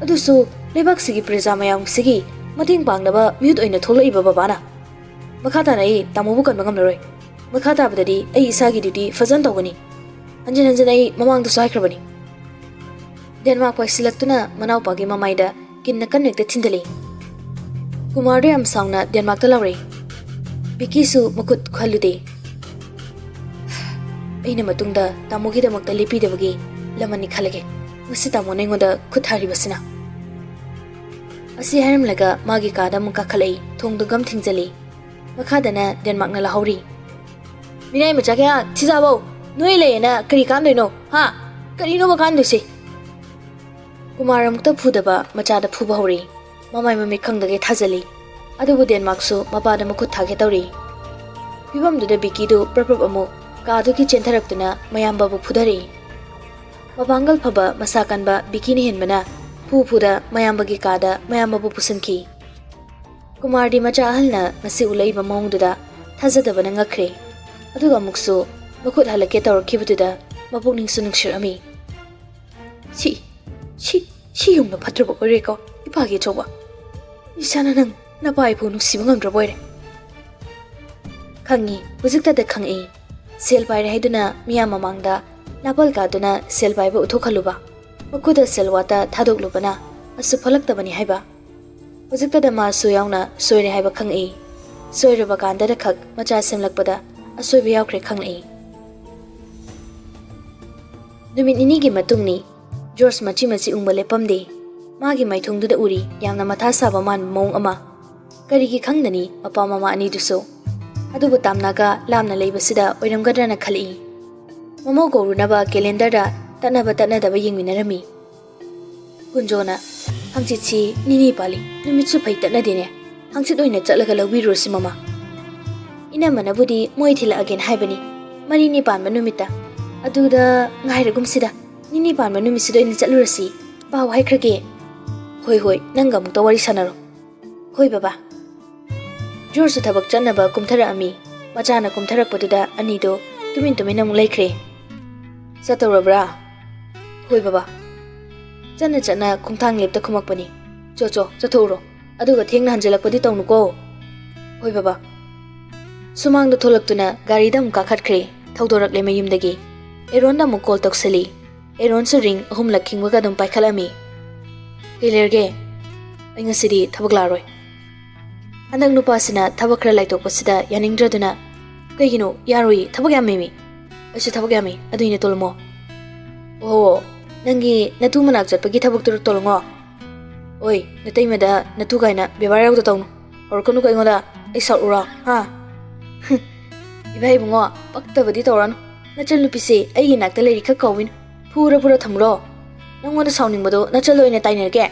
ꯑꯗꯨꯁꯨ ꯂꯩꯕꯥꯛꯁꯤꯒꯤ ꯄ꯭ꯔꯖꯥ ꯃꯌꯥꯝꯁꯤꯒꯤ ꯃꯇꯦꯡ ꯄꯥꯡꯅꯕ ꯃꯤꯍꯨꯠ ꯑꯣꯏꯅ ꯊꯣꯛꯂꯛꯏꯕ ꯕꯕꯥꯅ꯫ ꯃꯈꯥ ꯇꯥꯅ ꯑꯩ ꯇꯥꯃꯣꯕꯨ ꯀꯟꯕ ꯉꯝꯂꯔꯣꯏ꯫ ꯃꯈꯥ ꯇꯥꯕꯗꯗꯤ ꯑꯩ ꯏꯁꯥꯒꯤ ꯗ꯭ꯌꯨꯇꯤ ꯐꯖꯅ ꯇꯧꯒꯅꯤ꯫ ꯍꯟꯖꯤꯟ ꯍꯟꯖꯤꯟ ꯑꯩ ꯃꯃꯥꯡꯗꯁꯨ ꯍꯥꯏꯈ꯭ꯔꯕꯅꯤ꯫" ꯗꯦꯟꯃꯥꯔꯛ ꯄꯥꯏꯁꯤꯜꯂꯛꯇꯨꯅ ꯃꯅꯥꯎꯄꯥꯒꯤ ꯃꯃꯥꯏꯗ ꯀꯤꯟꯅ ꯀꯟꯅ ꯍꯦꯛꯇ ꯊꯤꯟꯖꯜꯂꯤ꯫ ꯀꯨꯃꯥꯔꯗꯣ ꯌꯥꯝ ꯁꯥꯎꯅ ꯗꯦꯟꯃꯥꯔꯛꯇ ꯂꯥꯎꯔꯛꯏ꯫ ꯕꯤꯀꯤꯁꯨ ꯃꯈꯨꯠ ꯈꯨꯍꯜꯂꯨꯗꯦ꯫ ꯑꯩꯅ ꯃꯇꯨꯡꯗ ꯇꯥꯃꯣꯒꯤꯗꯃꯛꯇ ꯂꯦꯞꯄꯤꯗꯕꯒꯤ ꯂꯃꯟꯅꯤ ꯈꯜꯂꯒꯦ꯫ ꯉꯁꯤ ꯇꯥꯃꯣꯅ ꯑꯩꯉꯣꯟꯗ ꯈꯨꯠ ꯊꯥꯔꯤꯕꯁꯤꯅ꯫ ꯑꯁꯤ ꯍꯥꯏꯔꯝꯂꯒ ꯃꯥꯒꯤ ꯀꯥꯗ ꯑꯃꯨꯛ ꯀꯥꯈꯠꯂꯛꯏ, ꯊꯣꯡꯗꯨ ꯒꯝ ꯊꯤꯡꯖꯤꯜꯂꯤ꯫ ꯃꯈꯥꯗꯅ ꯗꯦꯟꯃꯥꯔꯛꯅ ꯂꯥꯍꯧꯔꯤ꯫ "ꯃꯤꯅꯥꯏ ꯃꯆꯥ ꯀꯌꯥ ꯊꯤꯖꯥꯕꯧ, ꯅꯣꯏ ꯂꯩꯌꯦꯅ ꯀꯔꯤ ꯀꯥꯟꯗꯣꯏꯅꯣ? ꯍꯥ? ꯀꯔꯤꯅꯣꯕ ꯀꯥꯟꯗꯣꯏꯁꯦ?" ꯀꯨꯃꯥꯔ ꯑꯃꯨꯛꯇ ꯐꯨꯗꯕ ꯃꯆꯥꯗ ꯐꯨꯕ ꯍꯧꯔꯛꯏ꯫ ꯃꯃꯥꯏ ꯃꯃꯤꯠ ꯈꯪꯗꯒꯩ ꯊꯥꯖꯤꯜꯂꯤ꯫ ꯑꯗꯨꯕꯨ ꯗꯦꯟꯃꯥꯔꯛꯁꯨ ꯃꯄꯥꯗ ꯃꯈꯨꯠ ꯊꯥꯒꯦ ꯇꯧꯔꯤ꯫ ꯐꯤꯕꯝꯗꯨꯗ ꯕꯤꯀꯤꯗꯨ ꯄ꯭ꯔꯞ ꯄ꯭ꯔꯞ ꯑꯃꯨꯛ ꯀꯥꯗꯨꯒꯤ ꯆꯦꯟꯊꯔꯛꯇꯨꯅ ꯃꯌꯥꯝꯕꯕꯨ ꯐꯨꯊꯔꯛꯏ꯫ ꯃꯄꯥꯡꯒꯜ ꯐꯕ ꯃꯁꯥ ꯀꯟꯕ ꯕꯤꯀꯤꯅ ꯍꯦꯟꯕꯅ ꯐꯨ ꯐꯨꯗ ꯃꯌꯥꯝꯕꯒꯤ ꯀꯥꯗ ꯃꯌꯥꯝꯕꯕꯨ ꯄꯨꯁꯤꯟꯈꯤ꯫ ꯀꯨꯃꯥꯔꯗꯤ ꯃꯆꯥ ꯑꯍꯜꯅ ꯉꯁꯤ ꯎꯠꯂꯛꯏꯕ ꯃꯑꯣꯡꯗꯨꯗ ꯊꯥꯖꯗꯕꯅ ꯉꯛꯈ꯭ꯔꯦ꯫ ꯑꯗꯨꯒ ꯑꯃꯨꯛꯁꯨ ꯃꯈꯨꯠ ꯍꯜꯂꯛꯀꯦ ꯇꯧꯔꯛꯈꯤꯕꯗꯨꯗ ꯃꯄꯨꯛꯅꯤꯡꯁꯨ ꯅꯨꯡꯁꯤꯔꯛꯑꯝꯃꯤ꯫ "ꯁꯤ, ꯁꯤ, ꯁꯤ ꯌꯨꯝꯗ ꯐꯠꯇ꯭ꯔꯕ ꯑꯣꯏꯔꯦꯀꯣ, ꯏꯄꯥꯒꯤ ꯑꯆꯧꯕ꯫ ꯏꯁꯥꯅ ꯅꯪ ꯅꯄꯥ ꯏꯄꯨ ꯅꯨꯡꯁꯤꯕ ꯉꯝꯗ꯭ꯔꯕ ꯑꯣꯏꯔꯦ꯫" ꯈꯪꯉꯤ, ꯍꯧꯖꯤꯛꯇꯗ ꯈꯪꯉꯛꯏ꯫ ꯁꯦꯜ ꯄꯥꯏꯔꯦ ꯍꯥꯏꯗꯨꯅ ꯃꯤꯌꯥꯝ ꯃꯃꯥꯡꯗ ꯅꯥꯄꯜ ꯀꯥꯗꯨꯅ ꯁꯦꯜ ꯄꯥꯏꯕ ꯎꯠꯊꯣꯛꯍꯜꯂꯨꯕ, ꯃꯈꯨꯠꯇ ꯁꯦꯜ ꯋꯥꯠꯇ ꯊꯥꯗꯣꯛꯂꯨꯕꯅ ꯑꯁꯨꯛ ꯐꯠꯂꯛꯇꯕꯅꯤ ꯍꯥꯏꯕ꯫ ꯍꯧꯖꯤꯛꯇꯗ ꯃꯥꯁꯨ ꯌꯥꯎꯅ ꯁꯣꯏꯔꯦ ꯍꯥꯏꯕ ꯈꯪꯉꯛꯏ꯫ ꯁꯣꯏꯔꯕ ꯀꯥꯟꯗꯗ ꯈꯛ ꯃꯆꯥ ꯁꯦꯝꯂꯛꯄꯗ ꯑꯁꯣꯏꯕ ꯌꯥꯎꯈ꯭ꯔꯦ ꯈꯪꯂꯛꯏ꯫ ꯅꯨꯃꯤꯠ ꯅꯤꯅꯤꯒꯤ ꯃꯇꯨꯡꯅꯤ꯫ ꯖꯣꯔꯖ ꯃꯆꯤ ꯃꯆꯤ ꯎꯪꯕ ꯂꯦꯞꯄꯝꯗꯦ꯫ ꯃꯥꯒꯤ ꯃꯥꯏꯊꯣꯡꯗꯨꯗ ꯎꯔꯤ ꯌꯥꯝꯅ ꯃꯊꯥ ꯁꯥꯕ ꯃꯥꯟꯕ ꯃꯑꯣꯡ ꯑꯃ꯫ ꯀꯔꯤꯒꯤ ꯈꯪꯗꯅꯤ ꯃꯄꯥ ꯃꯃꯥ ꯑꯅꯤꯗꯨꯁꯨ꯫ ꯑꯗꯨꯕꯨ ꯇꯥꯝꯅꯥꯒ ꯂꯥꯞꯅ ꯂꯩꯕꯁꯤꯗ ꯑꯣꯏꯔꯝꯒꯗ꯭ꯔꯅ ꯈꯜꯂꯛꯏ꯫ ꯃꯃꯧ ꯀꯧꯔꯨꯅꯕ ꯀꯦꯂꯦꯟꯗꯔꯗ ꯇꯠꯅꯕ ꯇꯠꯅꯗꯕ ꯌꯦꯡꯃꯤꯟꯅꯔꯝꯃꯤ꯫ ꯀꯨꯟꯖꯣꯅ, "ꯍꯪꯆꯤꯠꯁꯤ ꯅꯤꯅꯤ ꯄꯥꯜꯂꯤ, ꯅꯨꯃꯤꯠꯁꯨ ꯐꯩ ꯇꯠꯅꯗꯦꯅꯦ꯫ ꯍꯪꯆꯤꯠ ꯑꯣꯏꯅ ꯆꯠꯂꯒ ꯂꯧꯕꯤꯔꯨꯔꯁꯤ ꯃꯃꯥ꯫ ꯏꯅꯝꯃꯅꯕꯨꯗꯤ ꯃꯣꯏ ꯊꯤꯜꯂꯛꯑꯒꯦꯅ ꯍꯥꯏꯕꯅꯤ, ꯃꯔꯤꯅꯤ ꯄꯥꯟꯕ ꯅꯨꯃꯤꯠꯇ꯫ ꯑꯗꯨꯗ ꯉꯥꯏꯔꯒꯨꯝꯁꯤꯗ, ꯅꯤꯅꯤ ꯄꯥꯟꯕ ꯅꯨꯃꯤꯠꯁꯤꯗ ꯑꯣꯏꯅ ꯆꯠꯂꯨꯔꯁꯤ꯫ ꯄꯥꯎ ꯍꯥꯏꯈ꯭ꯔꯒꯦ꯫" "ꯍꯣꯏ ꯍꯣꯏ, ꯅꯪꯒ ꯑꯃꯨꯛꯇ ꯋꯥꯔꯤ ꯁꯥꯟꯅꯔꯣ꯫" "ꯍꯣꯏ ꯕꯕꯥ꯫" ꯖꯣꯔꯖꯁꯨ ꯊꯕꯛ ꯆꯠꯅꯕ ꯀꯨꯝꯊꯔꯛꯑꯝꯃꯤ꯫ ꯃꯆꯥꯅ ꯀꯨꯝꯊꯔꯛꯄꯗꯨꯗ ꯑꯅꯤꯗꯣ ꯇꯨꯃꯤꯟ ꯇꯨꯃꯤꯟ ꯑꯃꯨꯛ ꯂꯩꯈ꯭ꯔꯦ꯫ "ꯆꯠꯇꯧꯔꯕ꯭ꯔꯥ?" "ꯍꯣꯏ ꯕꯕꯥ꯫" ꯆꯠꯅ ꯆꯠꯅ ꯈꯣꯡꯊꯥꯡ ꯂꯦꯞꯇ ꯈꯨꯝꯃꯛꯄꯅꯤ꯫ "ꯆꯣ ꯆꯣ, ꯆꯠꯊꯣꯛꯎꯔꯣ꯫ ꯑꯗꯨꯒ ꯊꯦꯡꯅ ꯍꯟꯖꯤꯜꯂꯛꯄꯗꯤ ꯇꯧꯅꯨꯀꯣ꯫" "ꯍꯣꯏ ꯕꯕꯥ꯫" ꯁꯨꯃꯥꯡꯗ ꯊꯣꯛꯂꯛꯇꯨꯅ ꯒꯥꯔꯤꯗ ꯑꯃꯨꯛ ꯀꯥꯈꯠꯈ꯭ꯔꯦ꯫ ꯊꯧꯗꯣꯔꯛꯂꯦ ꯃꯌꯨꯝꯗꯒꯤ꯫ ꯑꯦꯔꯣꯟꯗ ꯑꯃꯨꯛ ꯀꯣꯜ ꯇꯧꯁꯜꯂꯤ꯫ ꯑꯦꯔꯣꯟꯁꯨ ꯔꯤꯡ ꯑꯍꯨꯝꯂꯛ ꯈꯤꯡꯕꯒ ꯑꯗꯨꯝ ꯄꯥꯏꯈꯠꯂꯝꯃꯤ꯫ "ꯀꯩ ꯂꯩꯔꯒꯦ?" "ꯑꯩ ꯉꯁꯤꯗꯤ ꯊꯕꯛ ꯂꯥꯛꯑꯔꯣꯏ꯫" ꯍꯟꯗꯛ ꯅꯨꯄꯥꯁꯤꯅ ꯊꯕꯛ ꯈꯔ ꯂꯥꯏꯊꯣꯛꯄꯁꯤꯗ ꯌꯥꯅꯤꯡꯗ꯭ꯔꯗꯨꯅ, "ꯀꯩꯒꯤꯅꯣ? ꯌꯥꯔꯣꯏꯌꯦ, ꯊꯕꯛ ꯌꯥꯝꯃꯦꯃꯤ꯫" ꯑꯩꯁꯨ ꯊꯕꯛ ꯌꯥꯝꯃꯤ, ꯑꯗꯨꯏꯅꯦ ꯇꯣꯂꯨꯃꯣ꯫ ꯑꯣ, ꯅꯪꯒꯤ ꯅꯇꯨ ꯃꯅꯥꯛ ꯆꯠꯄꯒꯤ ꯊꯕꯛꯇꯨꯔꯣ ꯇꯣꯂꯨꯃꯣ? ꯑꯣꯏ, ꯅꯇꯩꯃꯗ ꯅꯇꯨ ꯀꯥꯏꯅ ꯕꯦꯕꯥꯔ ꯌꯥꯎꯗ ꯇꯧꯅꯨ꯫ ꯍꯧꯔꯛꯀꯅꯨꯀꯣ ꯑꯩꯉꯣꯟꯗ꯫ ꯑꯩ ꯁꯥꯎꯔꯨꯔꯣ, ꯍꯥ? ꯏꯕꯥ ꯏꯕꯨꯡꯉꯣ, ꯄꯛꯇꯕꯗꯤ ꯇꯧꯔꯅꯨ꯫ ꯅꯆꯟꯅꯨꯄꯤꯁꯦ ꯑꯩꯒꯤ ꯅꯥꯛꯇ ꯂꯩꯔꯤ ꯈꯛ ꯀꯥꯎꯕꯤꯅꯨ꯫ ꯐꯨꯔ ꯐꯨꯔ ꯊꯝꯃꯨꯔꯣ? ꯅꯪꯉꯣꯟꯗ ꯁꯥꯎꯅꯤꯡꯕꯗꯣ ꯅꯆꯜ ꯑꯣꯏꯅ ꯇꯥꯏꯅꯔꯒꯦ?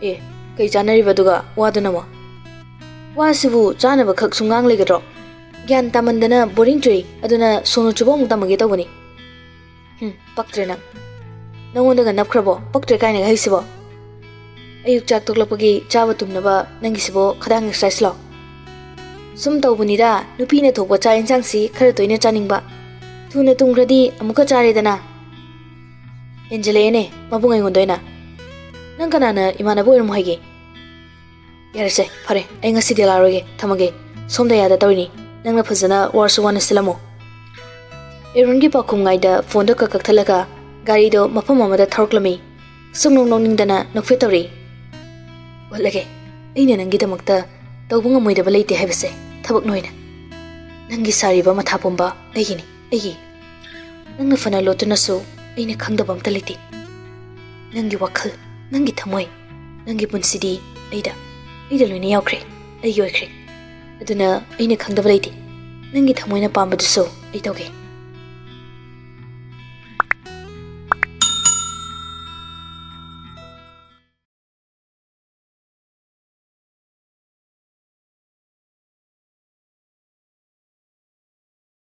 ꯑꯦ, ꯀꯩ ꯆꯥꯟꯅꯔꯤꯕ ꯑꯗꯨꯒ ꯋꯥꯗꯨꯅ ꯑꯃꯨꯛ? ꯋꯥꯁꯤꯕꯨ ꯆꯥꯅꯕ ꯈꯛ ꯁꯨꯝ ꯉꯥꯡ ꯂꯩꯒꯗ꯭ꯔꯣ? ꯒ꯭ꯌꯥꯟ ꯇꯥꯃꯟꯗꯅ ꯕꯣꯔꯤꯡ ꯆꯨꯏ, ꯑꯗꯨꯅ ꯁꯣꯅꯨ ꯆꯨꯕ ꯑꯃꯨꯛ ꯇꯝꯃꯒꯦ ꯇꯧꯕꯅꯤ꯫ ꯍꯨꯝ, ꯄꯛꯇ꯭ꯔꯦ ꯅꯪ꯫ ꯅꯪꯉꯣꯟꯗꯒ ꯅꯞꯈ꯭ꯔꯕꯣ? ꯄꯛꯇ꯭ꯔꯦ ꯀꯥꯏꯅꯒ ꯍꯩꯁꯤꯕꯣ? ꯑꯌꯨꯛ ꯆꯥꯛ ꯇꯣꯛꯂꯛꯄꯒꯤ ꯆꯥꯕ ꯇꯨꯝꯅꯕ ꯅꯪꯒꯤꯁꯤꯕꯣ ꯈꯗꯥꯡ ꯑꯦꯛꯁꯔꯁꯥꯏꯁꯂꯣ? ꯁꯨꯝ ꯇꯧꯕꯅꯤꯗ, ꯅꯨꯄꯤꯅ ꯊꯣꯛꯄ ꯆꯥꯛ ꯌꯦꯟꯁꯥꯡꯁꯤ ꯈꯔ ꯇꯣꯏꯅ ꯆꯥꯅꯤꯡꯕ꯫ ꯊꯨꯅ ꯇꯨꯝꯈ꯭ꯔꯗꯤ ꯑꯃꯨꯛꯀ ꯆꯥꯔꯦꯗꯅ꯫ ꯍꯦꯟꯖꯤꯜꯂꯛꯑꯦꯅꯦ, ꯃꯕꯨꯡ ꯑꯩꯉꯣꯟꯗ ꯑꯣꯏꯅ꯫ ꯅꯪ ꯀꯅꯥꯅ ꯏꯃꯥꯟꯅꯕ ꯑꯣꯏꯔꯝꯃꯣ ꯍꯥꯏꯒꯦ? ꯌꯥꯔꯦꯁꯦ, ꯐꯔꯦ, ꯑꯩ ꯉꯁꯤꯗꯤ ꯂꯥꯛꯑꯔꯣꯏꯒꯦ, ꯊꯝꯃꯒꯦ꯫ ꯁꯣꯝꯗ ꯌꯥꯗ ꯇꯧꯔꯤꯅꯤ, ꯅꯪꯅ ꯐꯖꯅ ꯋꯥꯔꯁꯨ ꯋꯥꯅ ꯁꯤꯜꯂꯝꯃꯣ꯫ ꯑꯦꯔꯣꯟꯒꯤ ꯄꯥꯎꯈꯨꯝ ꯉꯥꯏꯗ ꯐꯣꯟꯗꯣ ꯀꯛ ꯀꯛꯊꯠꯂꯒ ꯒꯥꯔꯤꯗꯣ ꯃꯐꯝ ꯑꯃꯗ ꯊꯧꯔꯛꯂꯝꯃꯤ꯫ ꯁꯨꯝ ꯅꯣꯛ ꯅꯣꯛꯅꯤꯡꯗꯅ ꯅꯣꯛꯐꯦꯠ ꯇꯧꯔꯛꯏ꯫ ꯎꯠꯂꯒꯦ, ꯑꯩꯅ ꯅꯪꯒꯤꯗꯃꯛꯇ ꯇꯧꯕ ꯉꯝꯃꯣꯏꯗꯕ ꯂꯩꯇꯦ ꯍꯥꯏꯕꯁꯦ, ꯊꯕꯛ ꯅꯣꯏꯅ꯫ ꯅꯪꯒꯤ ꯁꯥꯔꯤꯕ ꯃꯊꯥ ꯄꯨꯝꯕ ꯑꯩꯒꯤꯅꯤ, ꯑꯩꯒꯤ꯫ ꯅꯪꯅ ꯐꯅ ꯂꯣꯠꯇꯨꯅꯁꯨ ꯑꯩꯅ ꯈꯪꯗꯕ ꯑꯝꯇ ꯂꯩꯇꯦ꯫ ꯅꯪꯒꯤ ꯋꯥꯈꯜ, ꯅꯪꯒꯤ ꯊꯃꯣꯏ, ꯅꯪꯒꯤ ꯄꯨꯟꯁꯤꯗꯤ ꯑꯩꯗ, ꯑꯩꯗ ꯂꯣꯏꯅ ꯌꯥꯎꯈ꯭ꯔꯦ, ꯑꯩꯒꯤ ꯑꯣꯏꯈ꯭ꯔꯦ꯫ ꯑꯗꯨꯅ ꯑꯩꯅ ꯈꯪꯗꯕ ꯂꯩꯇꯦ꯫ ꯅꯪꯒꯤ ꯊꯃꯣꯏꯅ ꯄꯥꯝꯕꯗꯨꯁꯨ ꯑꯩ ꯇꯧꯒꯦ꯫